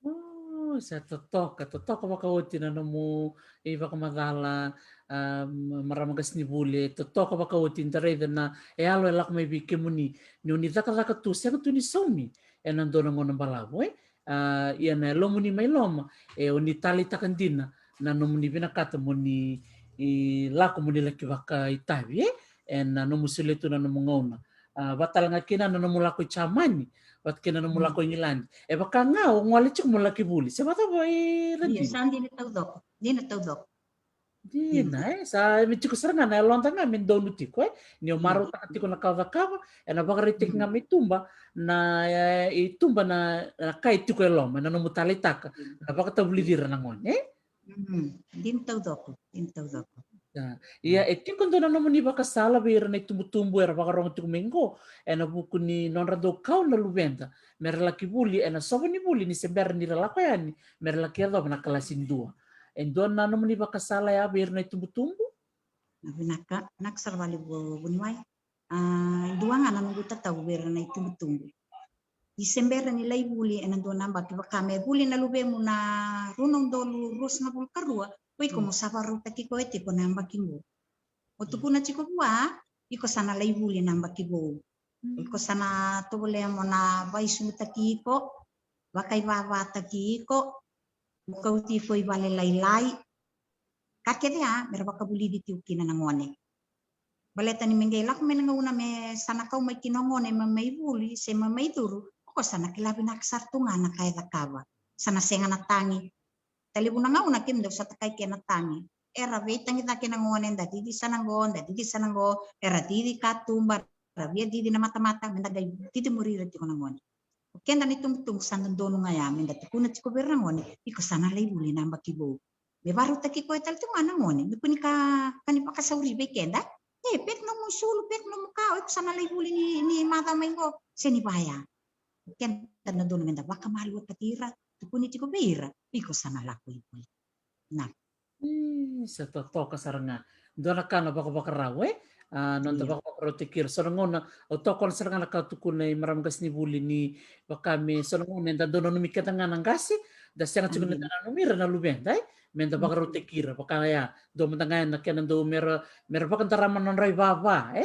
O, sa totoka, totoka vakaoti na nomu ivakamacala, a, marama qasenivuli, e totoka vakaoti, da raica na yalo e lako mai vei kemuni, ni o ni cakacaka tu, sega tu ni saumi ena dua na gauna balavu, e? A, ia na yalomuni mai loma, e, o ni taleitaka dina na nomuni vinakata mo ni, i, lako mo ni laki vakaitavi, e? Ena nomu solia tu na nomu gauna. A, vata tale ga kina na nomu lako i Jamani, vata kina na nomu lako i Igiladi. E vaka ga o gole tiko mo laki vuli. Se vakacava, e, Radini? Io, sa dina taucoko. Dina taucoko. Dina, e, sa me tiko sara ga na yaloda ga me donu tiko, e. Ni o marautaka tiko na ka o cakava, ena vakaraitaki ga mai tuba na, e, i tuba na, na ka e tiko e loma, na nomu taleitaka, na vakatavulici ira na gone, e. Mm, dina taucoko, dina taucoko. Ia, e tiko dua na nomuni vakasala vei ira na itubutubu era vakarogo tiko mai qo, ena vuku ni nodra dau kau na luveda me ra laki vuli ena sova ni vuli ni se bera ni ra lako yani me ra laki yacova na kalasi dua. E dua na nomuni vakasala ya vei ira na itubutubu? Na vinaka, vinaka sara vakalevu vuniwai. A, dua ga na noqu tatau vei ira na itubutubu. I se bera ni lai vuli ena dua na yabaki, vaka me vuli na luvemu na rua na udolu ruasagavulu ka rua, o iko mo sa vakarautaki koya tiko na yabaki qo. Mo tukuna tiko vua, iko sa na lai vuli na yabaki vou. Iko sa na tovolea mo na vakaisutaki iko, vakaivakataki iko, mo kauti iko i vale lailai. Ka kece ya me ra vakavulici tiko kina na gone. Baleta ni me qai lako mai na gauna me sa na kau mai kina o gone me mai vuli se me mai curu, o koya sa na kila vinaka sara tu ga na ka e cakava. Sa na sega na tagi. Talei vu na gauna kemudou sa takai kina na tagi. Era veitagi cake na gone, da cici sa na qo, da cici sa na qo, era cici katuba, ra via cici na matamata, me da qai cici muri ira tiko na gone. O keda na itubutubu sa dodonu ga ya me da tukuna tiko vei ira na gone, iko sa na lai vuli na yabaki vou. Me vakarautaki koya tale tiko ga na gone me kua ni ka, ka ni vakasauri vei keda. E, pet nomu isulu, pet nomu ka, o iko sa na lai vuli ni, ni macawa mai qo, se ni vaya. Keda na dodonu me da vakamaluataki ira, tukuni tiko vei ira, iko sa na lako i vuli. Na. E, sa totoka sara ga. Dua na ka na vakavakarau, e? A, noda vakavakarautaki ira. So na gauna au tokona sara ga na ka tukuna i marama qasenivuli ni vaka me so na gauna eda dau nanumi keda ga na qase, da sega tiko ni da nanumi ira na luveda, e? Me da vakarautaki ira, vaka ya, dua mada ga na kena dau me ra, me ra vakadarama na nodra ivava, e?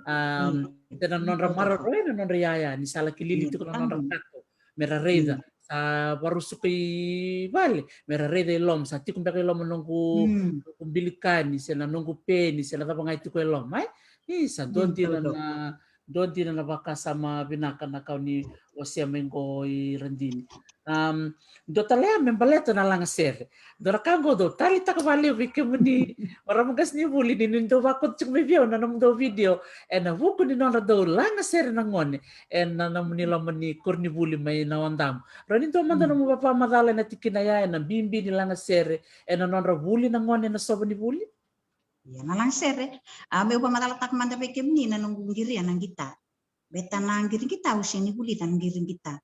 A, se na nodra maroroi, na nodra iyaya, ni sa laki lili tiko na nodra kato, me ra raica. Sa varusuka i vale, me ra raica i loma, sa tiko beka i loma noqu, noqu bilikani, se na noqu peni, se na cava ga e tiko e loma, e? Ni sa dua dina na, dua dina na vakasama vinaka na ka o ni wasea mai qo i Radini. Am, dua tale ya me baleta na lagasere. Dua na ka qo dau taleitaka vakalevu vei kemuni marama qasenivuli ni, ni dau vakauta tiko mai vei au na nomudou video ena vuku ni nodra dau lagasere na gone ena nomuni loma ni koronivuli mai Nawadamu. Rawa ni dua mada nomu vakamacala ena tikina ya ena bibi ni lagasere ena nodra vuli na gone ena sova ni vuli? Ia na lagasere, a, meu vakamacalataka mada vei kemuni na noqu qiria na qita. Beta na qiri qita au sega ni vulica na qiri qita.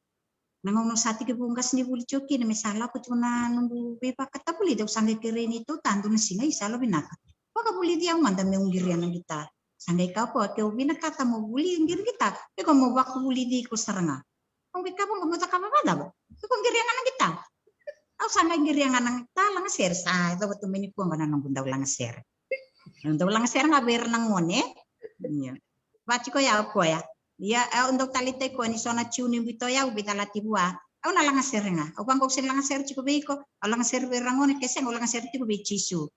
Na gauna au sa tekivu qasenivuli tiko kina me sa lako tiko na noqu veivakatavulici, au sa qai kerei neitou ta dua na siga, isa, yalovinaka, vakavulici au mada meu qiria na qita. Sa qai kaya o koya, ke o vinakata mo vuli qiri qita, iko mo vakavulici iko sara ga. Au qai kaya vaqo, meu cakava vakacava? Iko qiria ga na qita. Au sa qai qiria ga na qita, lagasere, sa yacova tu mai nikua qo na noqu dau lagasere. Au dau lagasere ga vei ira na gone. Ia. Vaka tiko ya o koya. Ia, au dau taleitaka o koya ni so na Jiu ni biuta o yau, veicalati vua. Au na lagasere ga. Au vaqo, au sega ni lagasere tiko vei iko, au lagasere vei ira na gone, ke sega au lagasere tiko vei Jisu.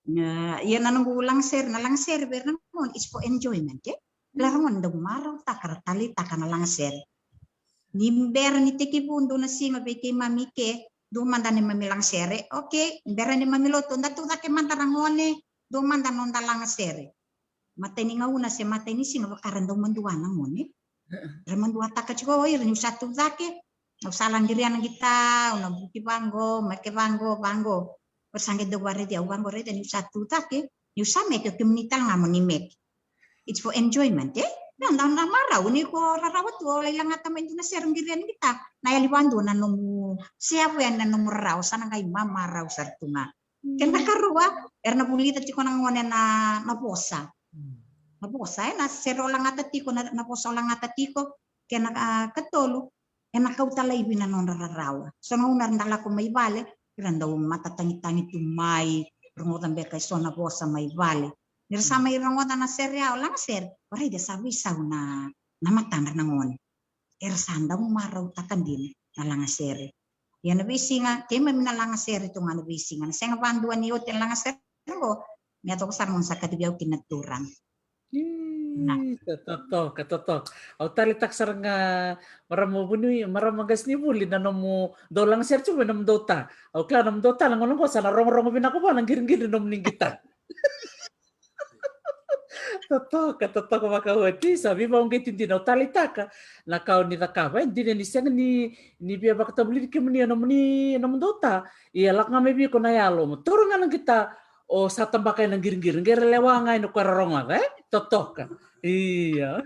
Ia, ia na noqu lagasere, na lagasere vei ira na gone is for enjoyment, e? Ira na gone dau marautaka, ra taleitaka na lagasere. Ni bera ni tekivu dua na siga vei keimami ke, Dua mada neimami lagasere. Okay, bera neimami lotu, da tucake mada ra gone. Dua mada noda lagasere. Matai ni gauna se matai ni siga vaka ra dau madua na gone. Ra maduataka tiko o ira niu sa tucake. Au sa lagiri yana qita, au na vuki vaqo, meke vaqo, vaqo. Ra sa qai dau vakaraici au vaqo, raica niu sa tucake. Niu sa meke, o kemuni tale ga mo ni meke. It's for enjoyment, e? Na, na, na marau, ni ko rarawa tu, o lai lagata mai dua na sere qiri yani qita. Na yali vadua na nomu, se yavu yani na nomu rarawa, sa na qai mamarau sara tu ga. Kena karua, era na vulica tiko na gone na, na vosa. Na vosa, e, na sere o lagata tiko, na, na vosa o lagata tiko. Kena, a, katolu, ena kauta laivi na nodra rarawa. So na gauna era da lako mai vale, era dau matatagitagi tu mai, rogoca beka eso na vosa mai vale. Ni ra sa mai rogoca na sere, au lagasere, o raica sa veisau na, na matadra na gone. Era sa dau marautaka dina na lagasere. Ia na veisiga, keimami na lagasere tu ga na veisiga. Na sega vadua ni oti na lagasere qo, me yacova sara gona sa kacivi au kina turaga. Ih, totoka, totoka. Au taleitaka sara ga marama vuni, marama qasenivuli na nomu dau lagasere tiko me nomu dau ta. Au kila nomu dau ta na gauna qo sa na rogorogo vinaka vua na qiriqiri nomuni qita. Totoka, totoka vakaoti, sa veivakauqeti dina. Au taleitaka na ka o ni cakava, e dina ni sega ni, ni via vakatavulici kemuni e nomuni, nomu dau ta. Ia lako ga mai vei iko na yalo, mo taura ga na qita, o sa tabaka ena qiriqiri, qai ra lewa ga ena ko era rogoca, e? Totoka. Io.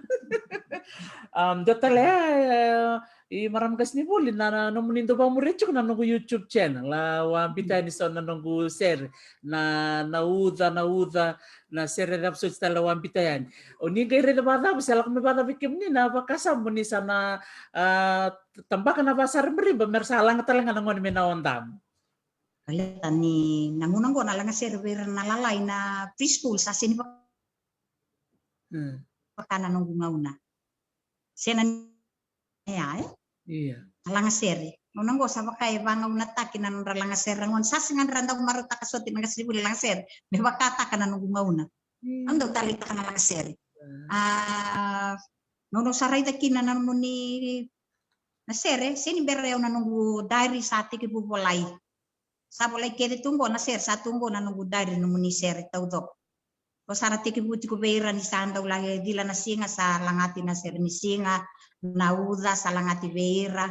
Um, dua tale, e, i marama qasenivuli, na, na nomuni dau vakamuria tiko na noqu YouTube channel, au a biuta yani so na noqu sere, na, na uca, na uca, na sere cava soti tale au a biuta yani. O ni qai raica vacava, se lako mai vacava vei kemuni na vakasama ni sa na, a, tabaka na vasaribariba, me ra sa laga tale ga na gone me na odamu. Baleta ni na gauna qo na lagasere vei ira na lalai na preschool sa sega ni vaka, hmm, vaka na noqu gauna. Se na, ia, e? Ia. Na lagasere. Gauna qo sa vaka e vagaunataki na nodra lagasere na gone. Sa sega ni ra dau marautaka soti na qasenivuli lagasere me vakataka na noqu gauna. Hmm. Au dau taleitaka na lagasere. Ah. A, gauna au sa raica kina na nomuni na sere, sega ni bera au na noqu diary sa tekivu volai. Sa volai kece tu qo na sere, sa tu qo na noqu diary nomuni sere taucoko. Ko sa na tekivu tiko vei ira ni sa dau laki cila na siga, sa lagati na sere ni siga, na uca, sa lagati vei ira.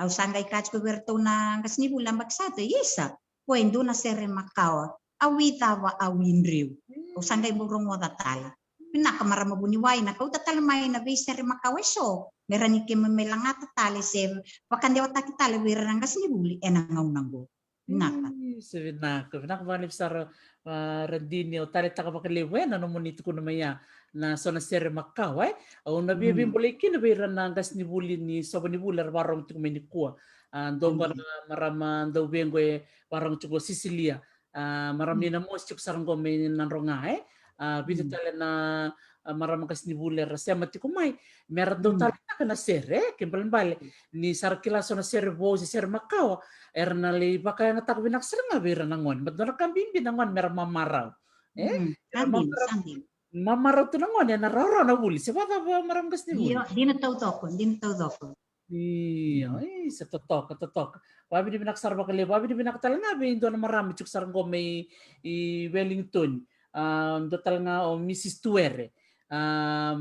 Au sa qai kaya tiko vei iratou na qasenivuli, a baki sa tu, isa, ko e dua na sere makawa, au i cava, au i dreu. Au sa qai bau rogoca tale. Vinaka marama vuniwai, na kauta tale mai na veisere makawa eso me ra ni keimami lagata tale se vakadewataki tale vei ira na qasenivuli ena gauna qo. Vinaka. Ih, se vinaka, vinaka vakalevu sara, a, Radini, au taleitaka vakalevu, e, na nomuni tukuna mai ya na so na sere makawa, e. Au na via, mm, veibolei kina vei ira na qasenivuli ni sova ni vuli era vakarogo tiko mai nikua. A, dua qo na marama dauvequ e vakarogo tiko, Sisilia. A, marama ni Namosi tiko sara qo mai Nadroga, e. A, vica tale na, a, marama qasenivuli era sema tiko mai me ra dau taleitaka na sere, e, kena ibalebale ni sa ra kila so na sere vou se sere makawa, era na lai vakayagataka vinaka sara ga vei ira na gone. Baleta dua na ka bibi na gone me ra mamarau, e? Mm, sa dina, sa dina. Mamarau tu na gone, ena rawarawa na vuli. Se vakacava, marama qasenivuli? Io, dina taucoko, dina taucoko. Io, ih, sa totoka, totoka. Vakavinavinaka sara vakalevu, vakavinavinaka tale ga vei dua na marama tiko sara qo mai i Wellington. A, dua tale ga o Mrs Tuere. A,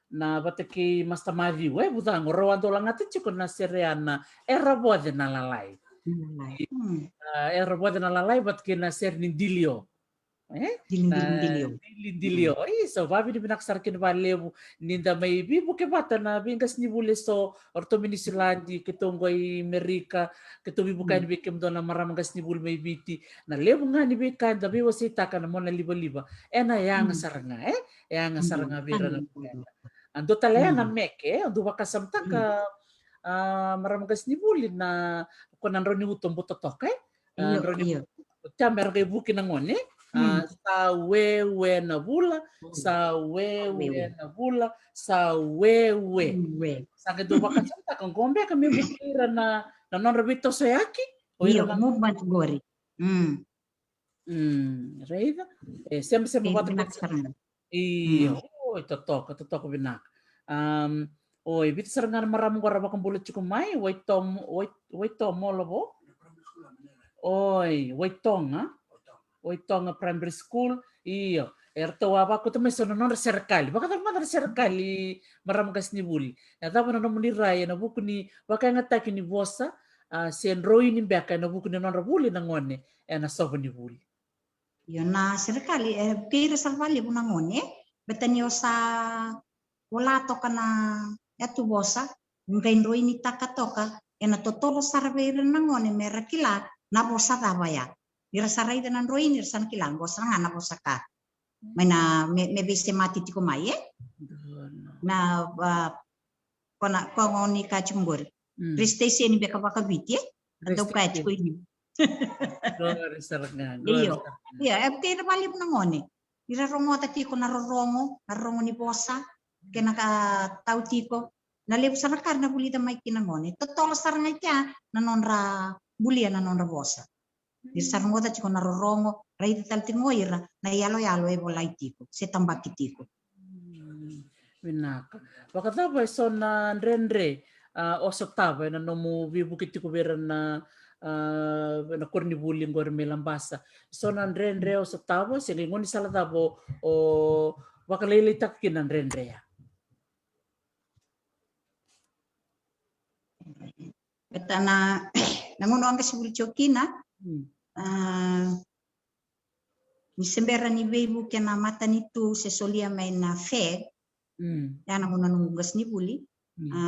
na vata kei Master Matthew, e, vucaqo, rau a dau lagata tiko na sere ya na Era Voce na Lalai. Lalai. Hmm. A, Era Voce na Lalai vata kei na sere ni Dilio. E? Dili, na dili, dilio. Dili, dilio. Mm. Isa, vakavinavinaka sara kina vakalevu ni da mai veivuke vata na veiqasenivuli eso, o ratou mai Niusiladi, keitou qo i Merika, keitou veivuke yani vei kemudou na marama qasenivuli mai Viti. Na levu ga ni veika eda veiwaseitaka na mona livaliva, ena yaga sara ga, e? E yaga sara ga vei ira na veiwekani. A dua tale ya na meke, e? Au dau vakasamataka, a, marama qasenivuli na, ko na drau ni uto butotoka, e? A, io, drau ni, io. Tia me ra qai vuki na gone. A, sa wewe na vula, sa wewe na vula, sa wewe. Sa qai dau vakasamataka qo beka me vuki ira na, na nodra veitosoyaki. O ira na movement qori. Mm. Mm, raica. E, sema, sema vata vinaka sara ga. Io, oi, totoka, totoka vinaka. Am, oi, vica sara ga na marama qo ra vakabula tiko mai, Waitomo, Wai-, Waitomo Lavo. Oi, Waitoga. Waitoga Primary School. Io, eratou a vakauta mai so na nodra serekali. Vakacava mada na serekali, marama qasenivuli? E cava na nomuni rai ena vuku ni vakayagataki ni vosa, a, se droini beka ena vuku ni nodra vuli na gone ena sova ni vuli? Io, na serekali e vukei ira sara vakalevu na gone, e? Baleta ni o sa vola toka na yatuvosa, qai droinitaka toka, ena totolo sara vei ira na gone me ra kila na vosa cava ya. Ni ra sa raica na droini, ra sa na kila qo sara ga na vosa ka mai na, me, me veisemati tiko mai, e? Donu. Na, a, ko na, ko goni ka tiko qori. Mm. Recitation beka vakaviti, e? Dau kaya tiko i liu. Qori sara ga, qori sara ga. Io, io, e vukei ira vakalevu na gone. Ni ra rogoca tiko na rorogo, na rorogo ni vosa, kei na ka tau tiko. Na levu sara na ka era na vulica mai kina na gone. Totolo sara ga i kea na nodra bulia na nodra vosa. Ni ra sa rogoca tiko na rorogo, raica tale tiko o ira na iyaloyalo e volai tiko se tabaki tiko. Mm, vinaka. Vakacava e so na dredre, a, o sotava ena nomu veivuke tiko vei ira na, a, na koronivuli qori mai Labasa? So na dredre o sotava, se qai gaunisala cava o vakalailaitaka kina na dredre ya? Baleta na, na gauna au qasenivuli tiko kina, mm, a, ni se bera ni veivuke na matanitu se solia mai na FAG, mm, ya na gauna noqu qasenivuli. Mm. A,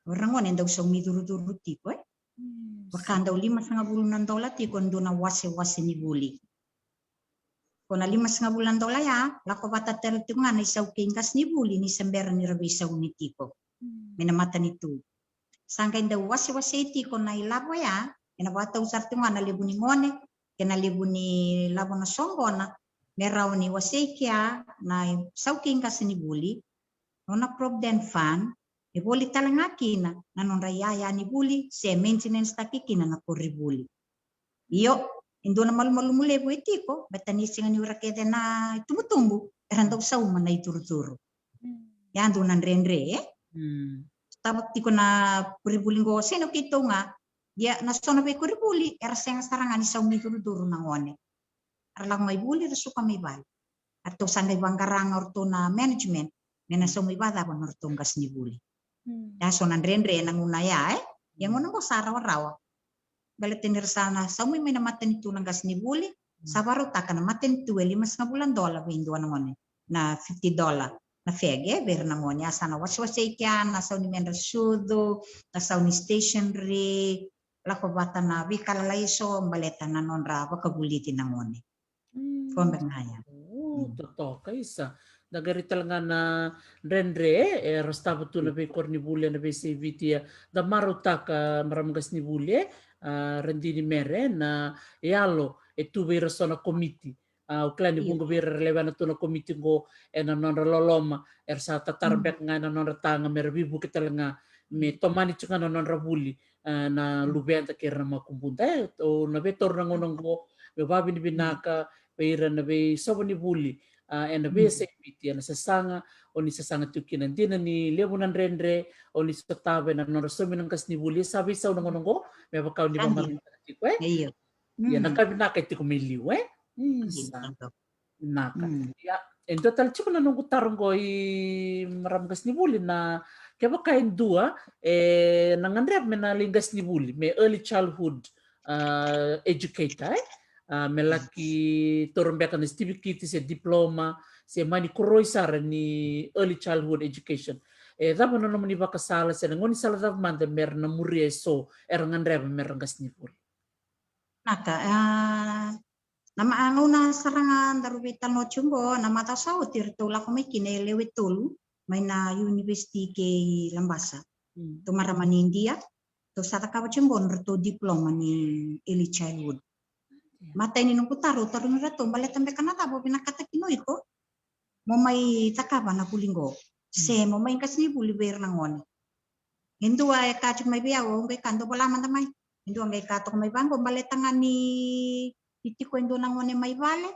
o ira na gone e dau saumi curucuru tiko, e? Mm. Vaka dau limasagavulu na dola tiko e dua na wasewase ni vuli. Ko na limasagavulu na dola ya, lako vata tale tiko ga na isau kei qasenivuli ni se bera ni ra veisaumi tiko. Mm. Mai na matanitu. Sa qai dau wasewasei tiko na ilavo ya, ena vakatau sara tiko ga na levu ni gone, kei na levu ni lavo na soqona, me rawa ni wasei kea na isau kei qasenivuli, nona Provident Fund, e voli tale ga kina na nodra iyaya ni vuli, se maintenance taki kina na koronivuli. Io, e dua na malumalumu levu e tiko, baleta ni sega ni o ira kece na itubutubu era dau sauma na icurucuru. Mm. Ya dua na dredre, e? Mm. Sotava tiko na koronivuli qo, sega ni o keitou ga, ia na so na veikoronivuli era sega sara ga ni saumi curucuru na gone. Era lako mai vuli, era suka mai vale. Eratou sa qai vaqara ga o ratou na management me na saumi vakacava na nodratou qasenivuli. Mm. Ya so na dredre ena gauna ya, e? Ia gauna qo sa rawarawa. Baleta ni ra sa na saumi mai na matanitu na qasenivuli, mm, sa vakarautaka na matanitu e limasagavulu na dola vei dua na gone, na fifty dola na FAG, e, vei ira na gone. A sa na wasewasei kea na sau ni medra sucu, na sau ni stationery, lako vata na veika lalai eso baleta na nodra vakavulici na gone. Mm. Ko beka ga ya. O, mm, totoka isa. Da qai rai tale ga na dredre, e, era sotava tu na, mm, veikoronivuli ena veiyasai Viti, e. Da marautaka, marama qasenivuli, e, a, Radini Mere, na yalo e tu vei ira so na komiti. A, au kila ni, io, vuqa vei ira era lewena tu na komiti qo ena nodra loloma, era sa tatara, mm, beka ga ena nodra taga me ra veivuke tale ga me, mm, tomani tu ga na nodra vuli, a, na, mm, luveda kei ira na makubuda. E, au na veitauri na gauna qo meu vakavinavinaka, mm, vei ira na veisova ni vuli, a, ena, mm, veiyasai Viti, ena sasaga o ni sasaga tiko kina. Dina ni levu na dredre o ni sotava ena nodra saumi na qasenivuli, sa veisau na gauna qo, me vaka o ni, sa dina, vakamarautaka tiko, e? Io. Ia na, mm, ka vinaka e tiko mai liu, e? Isa. Vinaka. Vinaka. Mm. Ia, e dua tale tiko na noqu taro qo, i marama qasenivuli, na kevaka e dua e na gadreva me na lai qasenivuli, me early childhood, a, educator, e? A, me, mm, laki taura beka na sitivikiti se diploma, se mani koroi sara ni early childhood education. E cava na nomuni vakasala, se na gaunisala cava mada me ra na muria e so era gadreva me ra qasenivuli? Naka, a, na ma-, a, gauna sara ga daru veitalanoa tiko qo, na macawa sa oti eratou lako mai kina e lewe tolu mai na university kei Labasa. Mm. Ratou marama ni Idia, ratou sa cakava tiko qo na ratou diploma ni early childhood. Yeah. Matai ni noqu taro, au tarogi iratou, baleta beka na cava o vinakata kina o iko mo mai cakava na vuli qo, se, mm, mo mai qasenivuli vei ira na gone. E dua e kaya tiko mai vei au, au qai kaya, dou vola mada mai. E dua qai kaya toka mai vaqo, baleta ga ni, ni tiko e dua na gone mai vale,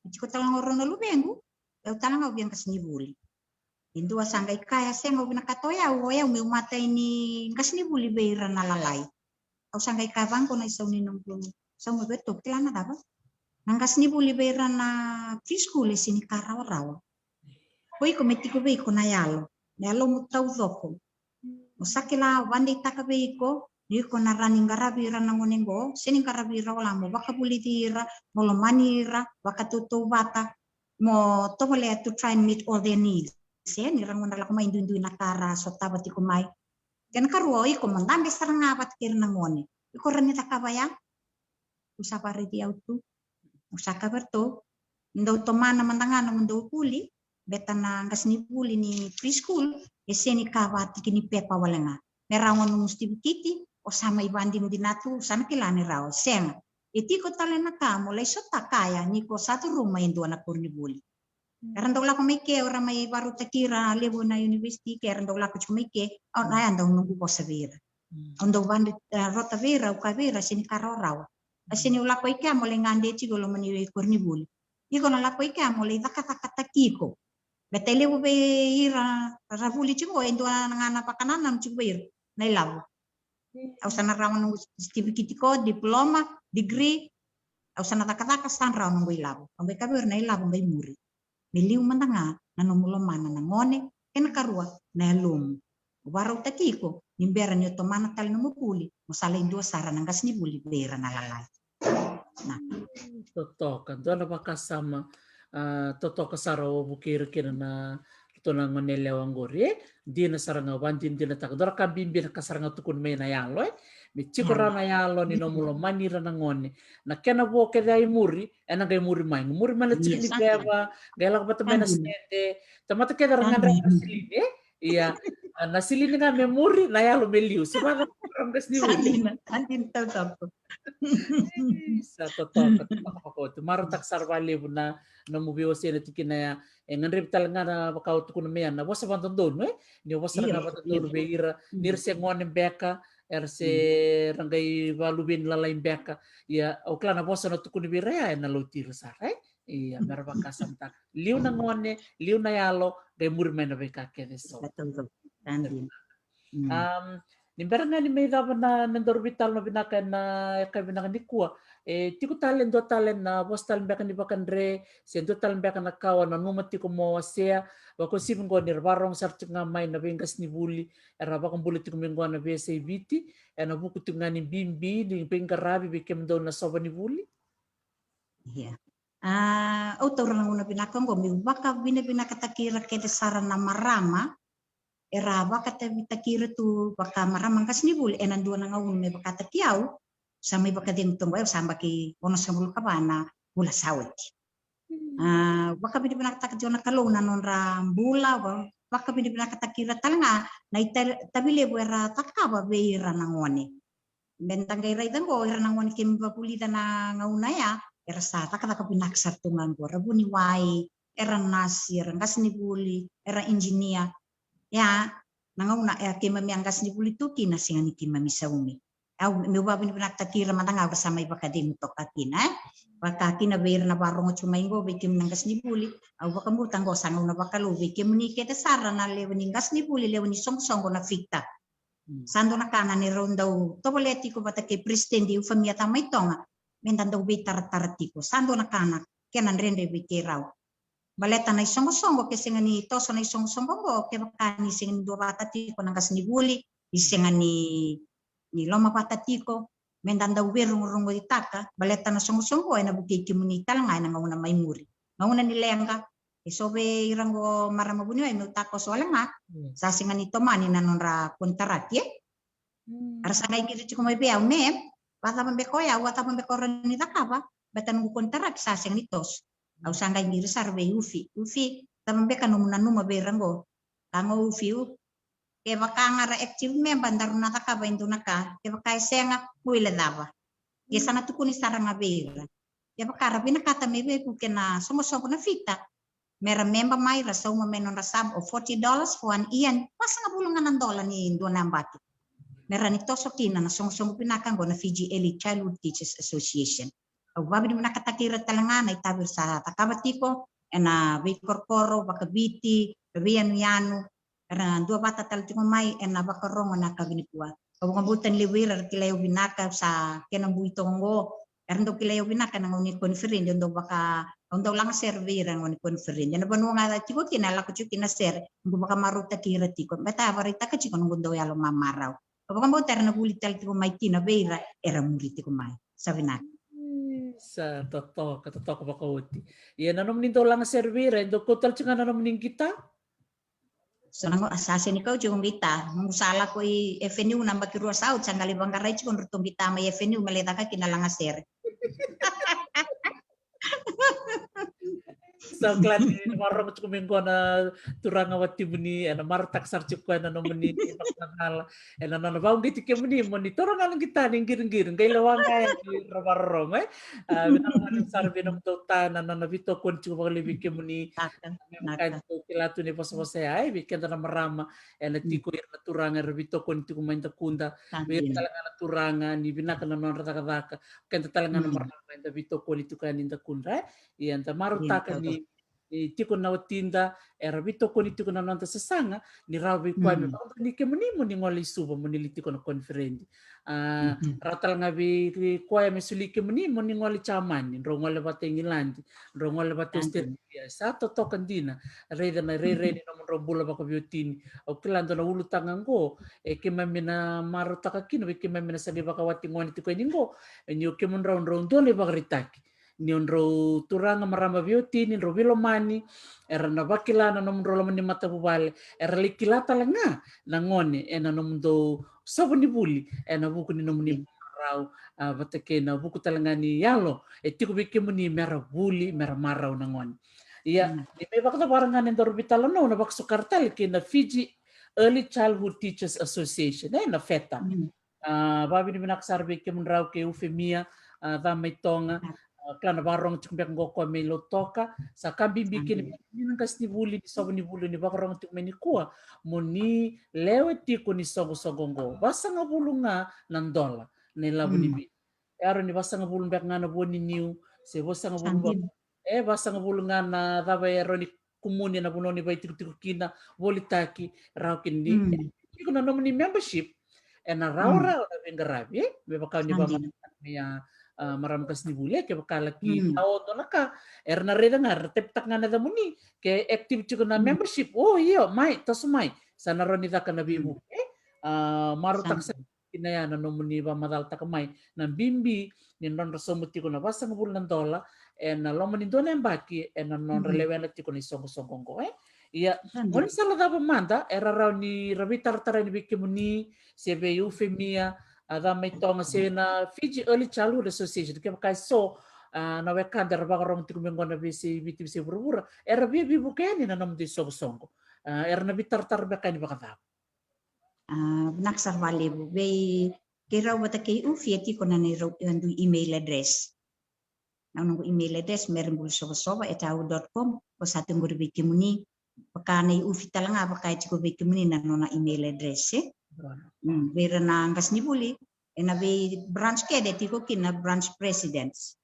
ni tiko tale ga o rau na luvequ, o yau tale ga au via qasenivuli. E dua sa qai kaya, sega, au vinakata o yau, o yau meu matai ni qasenivuli vei ira na lalai. Au sa qai kaya vaqo na isau ni noqu, sau mai vei ratou, kila na cava? Na qasenivuli vei ira na preschool e sega ni ka rawarawa. Ko iko me tiko vei iko na yalo, na yalomu taucoko. Mo sa kila, vakadeitaka vei iko ni iko na rawa ni qaravi ira na gone qo, se ni qaravi ira wale, mo vakavulici ira, mo lomani ira, vakatautauvata, mo tovolea to try and meet all their needs. Se ni ra gauna ra lako mai, duidui na ka ra sotava tiko mai. Kena karua, o iko mo dabe sara ga vata kei ira na gone. Iko rawa ni cakava ya? Au sa vakaraici au tu. Au sa kaya vei ratou, dou tomana mada ga nomudou vuli, baleta na qasenivuli ni preschool e sega ni ka vakatiki ni pepa wale ga. Me rawa ga nomu sitivikiti, o sa mai vakadinadina tu, sa na kila ni rawa. Sega. E tiko tale na ka mo lai sota, kaya ni ko sa curuma e dua na koronivuli. Era dau lako mai ke, era mai vakarautaki ira levu na university ke, era dau lako tiko mai ke, au na ya dau noqu vosa vei ira. Au dau vakadeitaka, eh, rota vei ira, au kaya vei ira, sega ni ka rawarawa. A sega ni o lako i kea mo lai gade tiko e loma ni koronivuli. Iko na lako i kea mo lai cakacakataki iko. Baleta e levu vei ira ra vuli tiko, e dua ga na vakanananu tiko vei ira na ilavo. Au sa na rawa noqu sitivikiti ko, diploma, degree. Au sa na cakacaka, sa rawa noqu ilavo. Au qai kaya vei ira, na ilavo qai muri. Me liu mada ga na nomu lomana na gone, kena karua na yalomu. Au vakarautaki iko ni bera ni o tomana tale nomu vuli, mo sa lai dua sara na qasenivuli vei ira na lalai. Na. Mm, totoka, dua na vakasama, ah, totoka sara o vukei ira kina na ratou na gone yalewa qori, e? Dina sara ga, vakadinadinataka. Dua na ka bibi na ka sara ga tukuni mai na yalo, e? Me tiko rawa na yalo ni nomu lomani ira na gone. Na kena vo kece i muri, ena qai muri mai. Muri mai na tiki ni ceva, qai lako vata mai na sede. Tamata kece ra gadreva na silini, e? Ia, na silini ga me muri, na yalo me liu. Se vaka ra qasenivuli. Sa dina, sa dina taucoko. Isa, totoka, totoka vakaoti. Marautaka sara vakalevu na nomu veiwasei ena tikina ya. E gadrevi tale ga na vaka o tukuna mai ya na vosa vakadodonu, e? Ni o vosa ga vakadodonu vei ira, ni ra se gone beka, era se ra qai vakaluveni lalai beka. Ia, au kila na vosa na tukuni vei ira ya, ena lauti ira sara, e? Ia, mera vakasamataka. Liu na gone, liu na yalo, qai muri mai na veika kece so. Sa dina. Mm. Am, ni bera ga ni mai cava na, na daru veitalanoa vinaka ena yakavi vinaka nikua. E tiko tale, dua tale na vosa tale beka ni vakadre, se dua tale beka na ka o nanuma tiko mo wasea, vakauasivi qo ni ra vakarorogo sara tiko ga mai na veiqasenivuli era vakabula tiko mai qo na veiyasai Viti, ena vuku tiko ga ni bibi ni veiqaravi vei kemudou na sova ni vuli. Ia. A, au taura na gauna vinaka oqo meu vakavinavinakataki ira kece sara na marama era vakatavitaki ira tu vaka marama qasenivuli ena dua na gauna me vakataki au. Sa mai vakacegu tu oqo, au sa yabaki onosagavulu ka va na vula sa oti. A, vakavinavinakataka tiko na Kalou na nodra bula, va, vakavinavinakataki ira tale ga na itavi levu era cakava vei ira na gone. Me da qai raica oqo, ira na gone keimami vavulica na gauna ya, era sa cakacaka vinaka sara tu ga oqo. Era vuniwai, era nasi, era qasenivuli, era idinia. Ia, na gauna e keimami a qasenivuli tu kina, sega ni keimami saumi. Au, meu vakavinavinakataki ira mada ga era sa mai vakacegu toka kina, e? Vaka kina vei ira na vakarorogo tu mai oqo, vei kemuni na qasenivuli, au vakabauta oqo sa gauna vakalou vei kemuni kece sara na lewe ni qasenivuli, lewe ni soqosoqo na FICTA. Mm. Sa dua na ka na neirau dau tovolea tiko vata kei President Ufamia Tamaitoga, me da dau veitaratara tiko. Sa dua na ka na kena dredre vei keirau. Baleta na isoqosoqo, ke sega ni toso na isoqosoqo oqo, kevaka ni sega ni duavata tiko na qasenivuli, ni sega ni, ni lomavata tiko, me da dau veirogorogotaka, baleta na soqosoqo ena vukei kemuni tale ga ena gauna mai muri. Gauna ni leqa, eso vei ira oqo marama vuniwai, meu takoso wale ga, mm, sa sega ni tomani na nodra konitaraki, e? Mm. Era sa qai qiri tiko mai vei au, me, vakacava beka o yau, vakacava beka o rawa ni cakava, baleta noqu konitaraki sa sega ni toso. Au sa qai qiri sara vei Ufi. Ufi, cava beka nomu nanuma vei ira oqo? Ka qo Ufi, u, kevaka ga ra active member, daru na cakava e dua na ka. Kevaka e sega, mo wili cava. Ia sa na tukuni sara ga vei ira. Kevaka ra vinakata me veivuke na soqosoqo na FICTA, mera member mai, ra sauma mai nodra sub of forty dollars for one year, vasagavulu ga na dola ni dua na yabaki. Mera ni toso kina na soqosoqo vinaka oqo na Fiji Early Childhood Teachers Association. Au vakavinavinakataki ira tale ga na itavi era sa cakava tiko ena veikorokoro vakaviti, veiyanuyanu, era duavata tale tiko mai ena vakarorogo ena yakavi nikua. Au vakabauta ni levu vei ira era kilai au vinaka, sa kena bui toka qo. Era dau kilai au vinaka ena gauna ni koniferedi, au dau vaka, au dau lagasere vei ira ena gauna ni koniferedi. Ena vanua ga era tiko kina, e lako tiko kina na sere, au dau vakamarautaki ira tiko. Baleta e vakaraitaka tiko na noqu dau yalo mamarau. Au vakabauta era na vuli tale tiko mai kina vei ira era muri tiko mai. Sa vinaka. Sa totoka, totoka vakaoti. Ia na nomuni dau lagasere vei ira, e dau kau tale tiko ga na nomuni qita? So na qo, a sa sega ni kau tiko qita. Noqu sa lako i Avenue na baki rua sa oti, sa qai lai vaqarai tiko nodratou qita mai Avenue me lai caka kina lagasere. Sa kila ni na vakarorogo tiko mai qo na turaga watimuni, ena marautaka sara tiko koya na nomuni vakamacala, ena nona vakauqeti kemuni mo ni taura ga na qita ni qiriqiri, qai lewa ga yani ra vakarorogo, e. A, vinaka vakalevu sara vei nomudou ta na nona veitokoni tiko vakalevu vei kemuni. Me vaka ni dou kila tu na ivosavosa ya, e, vei keda na marama, ena tiko ira na turaga era veitokoni tiko mai dakuda, vei ira tale ga na turaga ni vinaka na nodra cakacaka, keda tale ga na marama eda veitokoni tiko yani dakudra, e. Ia eda marautaka ni, ni tiko na watida era veitokoni tiko na noda sasaga, ni rawa vei koya me vakadonui kemuni mo ni gole i Suva mo ni lai tiko na koniferedi. A, rawa tale ga vei koya me soli kemuni mo ni gole i Jamani, drau gole vata i Igiladi, drau gole vata i Australia. Sa totoka dina. Raica na rairai ni nomudrau bula vakaveiwatini. Au kila dua na ulutaga qo e keimami na marautaka kina vei keimami na sa qai vakawati gone tiko yani qo, e, ni o kemudrau drau dua na ivakaraitaki ni o drau turaga marama veiwatini, drau veilomani, era na vakila na nomudrau loma ni matavuvale, era lai kila tale ga na gone ena nomudou sovo ni vuli ena vuku ni nomuni marau, a, vata kei na vuku tale ga ni yalo e tiko vei kemuni mera vuli, mera marau na gone. Ia, ni mai vakacavara ga na nodaru veitalanoa, na vakasukara tale kei na Fiji Early Childhood Teachers Association, e, na FETA. A, vakavinavinaka sara vei kemudrau kei Ufemia, a, Camaitoga, a, kila na vakarorogo tiko beka qo o koya mai Lautoka, sa ka bibi kina vei kemuni na qasenivuli ni sovo ni vuli ni vakarorogo tiko mai nikua, mo ni lewe tiko ni soqosoqo qo. Vasagavulu ga na dola na ilavo ni vidio. E rawa ni vasagavulu beka ga na vua ni niu, se vasagavulu, e, vasagavulu ga na cava e rawa ni kumuni ena vanua ni vakaitikotiko kina, volitaki, rawa kina ni, e, tiko na nomuni membership, ena rawarawa na veiqaravi, e, me vaka ni vakamatata mai ya, a, marama qasenivuli, e, kevaka laki tao dua na ka, era na raica ga, era tapitaka ga na yacamuni, ke active tiko na membership, o, io, mai, toso mai, sa na rawa ni caka na veivuke, e, a, marautaka sara kina ya na nomuni vakamacalataka mai na bibi ni nodra sauma tiko na vasagavulu na dola ena loma ni dua na yabaki ena nodra lewena tiko na isoqosoqo oqo, e. Ia, mo ni sa lako cava mada, era rawa ni ra veitaratara yani vei kemuni, se vei Ufemia, a, Camaitoga, se na Fiji Early Childhood Association, kevaka e so, a, na wekada era vakarorogo tiko mai qo na veiyasai Viti, veiyasai vuravura, era via veivuke yani na nomudou isoqosoqo. A, era na veitaratara beka yani vakacava? A, vinaka sara vakalevu. Vei keirau vata kei Ufi e tiko na neirau, e, dui email address. Na noqu email address, marybulusovasova at yahoo dot com, ko sa tiko qori vei kemuni. Vaka nei Ufi tale ga, vaka e tiko vei kemuni na nona email address, e. Mm, vei ira na qasenivuli, ena vei branch kece e tiko kina na branch presidents.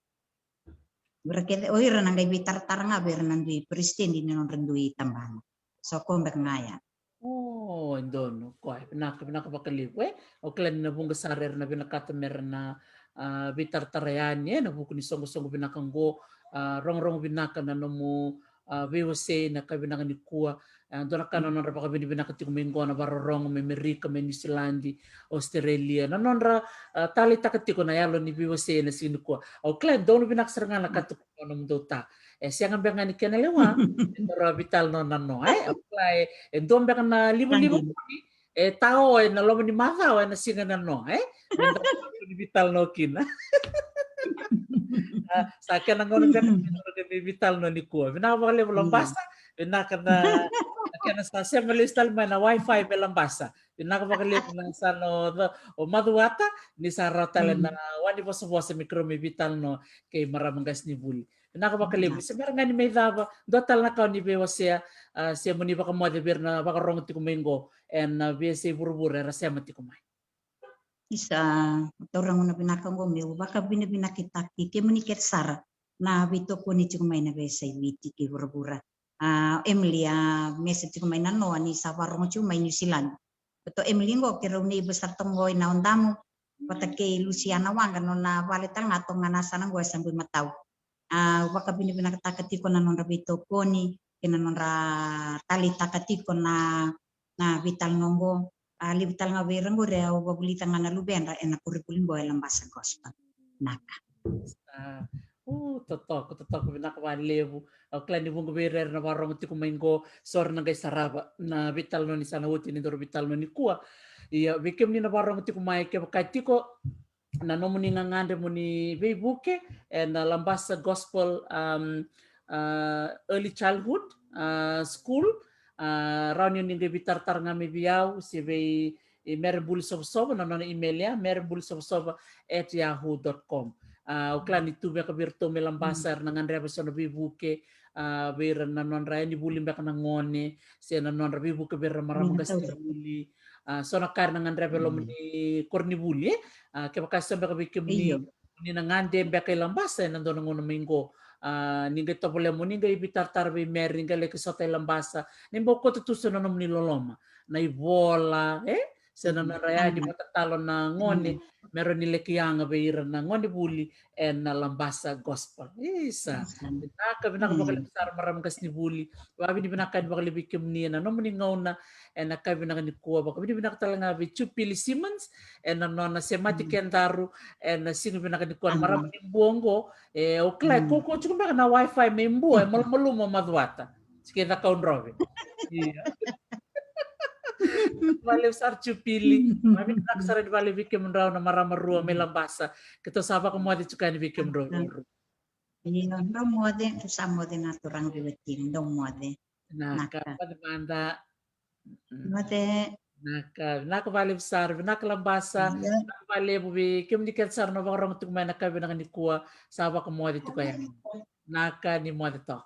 Ira kece, o ira na qai veitaratara ga vei ira na dui president ni nodra dui tabana. So, ko beka ga ya. O, e donu, koya, vinaka, vinaka vakalevu, e. Au kila ni na vuqa sara era na vinakata mera na, a, veitaratara yani, e, ena vuku ni soqosoqo vinaka oqo, a, rogorogo vinaka na nomu, a, veiwasei ena yakavi vinaka nikua, a, dua na ka na nodra vakavinavinaka tiko mai qo na vakarorogo mai Amerika, mai Niusiladi, Australia, na nodra, a, taleitaka tiko na yalo ni veiwasei ena siga nikua. Au kila e donu vinaka sara ga na ka tukuna o nomudou ta. E sega beka ga ni kena lewa, e dua na veitalanoa na noa, e? Au kila e, e dua beka na livaliva kuni, e tao ena loma ni macawa ena siga na noa, e? Me da ni veitalanoa kina. A, sa kena gauna beka me da ni veitalanoa nikua. Vinaka vakalevu Labasa, vinaka na, na kena sa sema lesu tale mai na wifi mai Labasa. Vinaka vakalevu na sa no, o Macuata, ni sa rawa tale na wani vosavosa me keirau mai veitalanoa kei marama qasenivuli. Vinaka vakalevu. Se mera ga ni mai cava, dua tale na ka o ni veiwasea, a, se mo ni vakamoce vei ira na vakarorogo tiko mai qo ena veiyasai vuravura era sema tiko mai. Isa, taura gauna vinaka oqo meu vakavinavinakataki kemuni kece sara na veitokoni tiko mai na veiyasai Viti kei vuravura. A, Emily, a, message tiko mai na noa ni sa vakarorogo tiko mai Niusiladi. Koto Emily qo, keirau neighbour sara toka qo i Naudamu, vata kei Lusiana Waqa, nona vale tale ga toka ga na yasana qo e Sabuimatau. A, au vakavinavinakataka tiko na nodra veitokoni kei na nodra taleitaka tiko na, na veitalanoa qo. A, levu tale ga vei ira qori au vavulica ga na luvedra ena koronivuli qo e Labasa Gospel. Naka. A, u, totoka, totoka, vinaka vakalevu. Au kila ni vuqa vei ira era na vakarorogo tiko mai qo, so era na qai sarava na veitalanoa ni sa na oti ni daru veitalanoa nikua. Ia, vei kemuni na vakarorogo tiko mai, kevaka tiko na nomuni gagadre mo ni veivuke ena Labasa Gospel, um, uh, Early Childhood, uh, School, uh, rawa ni o ni qai veitaratara ga mai vei au se vei, e, Mere Buli Sovasova, na nona email ya, mere buli sovasova at yahoo dot com. Uh, au kila ni tu beka vei iratou mai Labasa era na gadreva so na veivuke, uh, vei ira na nodra yanivuli beka na gone, se na nodra veivuke vei ira na marama qasenivuli. A, so na ka era na gadreva e loma ni koronivuli, e? A, kevaka e so beka vei kemuni, ni na gade beka i Labasa ena dua na gauna mai qo. A, ni qai tovolea mo ni qai veitaratara vei Mere, ni qai laki sota i Labasa. Ni bau koto tu so na nomuni loloma. Na ivola, e? Se na nodra yani vakatatalo na gone, me rawa ni laki yaga vei ira na gonevuli ena Labasa Gospel. Isa. Vinaka, vinaka vakalevu sara marama qasenivuli. Vakavinavinaka yani vakalevu vei kemuni ena nomuni gauna ena yakavi vinaka nikua. Vakavinavinaka tale ga vei Jupili Simmons ena nona semati kedaru ena siga vinaka nikua, na marama ni Bua qo. E, au kila e kaukaua tiko beka na wifi mai Bua, e malumalumu o Macuata. Tiko e Cakaudrove. Ia. Vakalevu sara Jupili. Vakavinavinaka sara ni vakalevu vei kemudrau na marama rua mai Labasa. Keitou sa vakamoce tiko yani vei kemudrau rua. Io, dou moce, dou sa moce na turaga veiwatini, dou moce. Naka, moce mada. Moce. Naka, vinaka vakalevu sara, vinaka Labasa. Vinaka vakalevu vei kemuni kece sara na vakarorogo tiko mai ena yakavi vinaka nikua, sa vakamoce tiko yani. Naka, ni moce toka.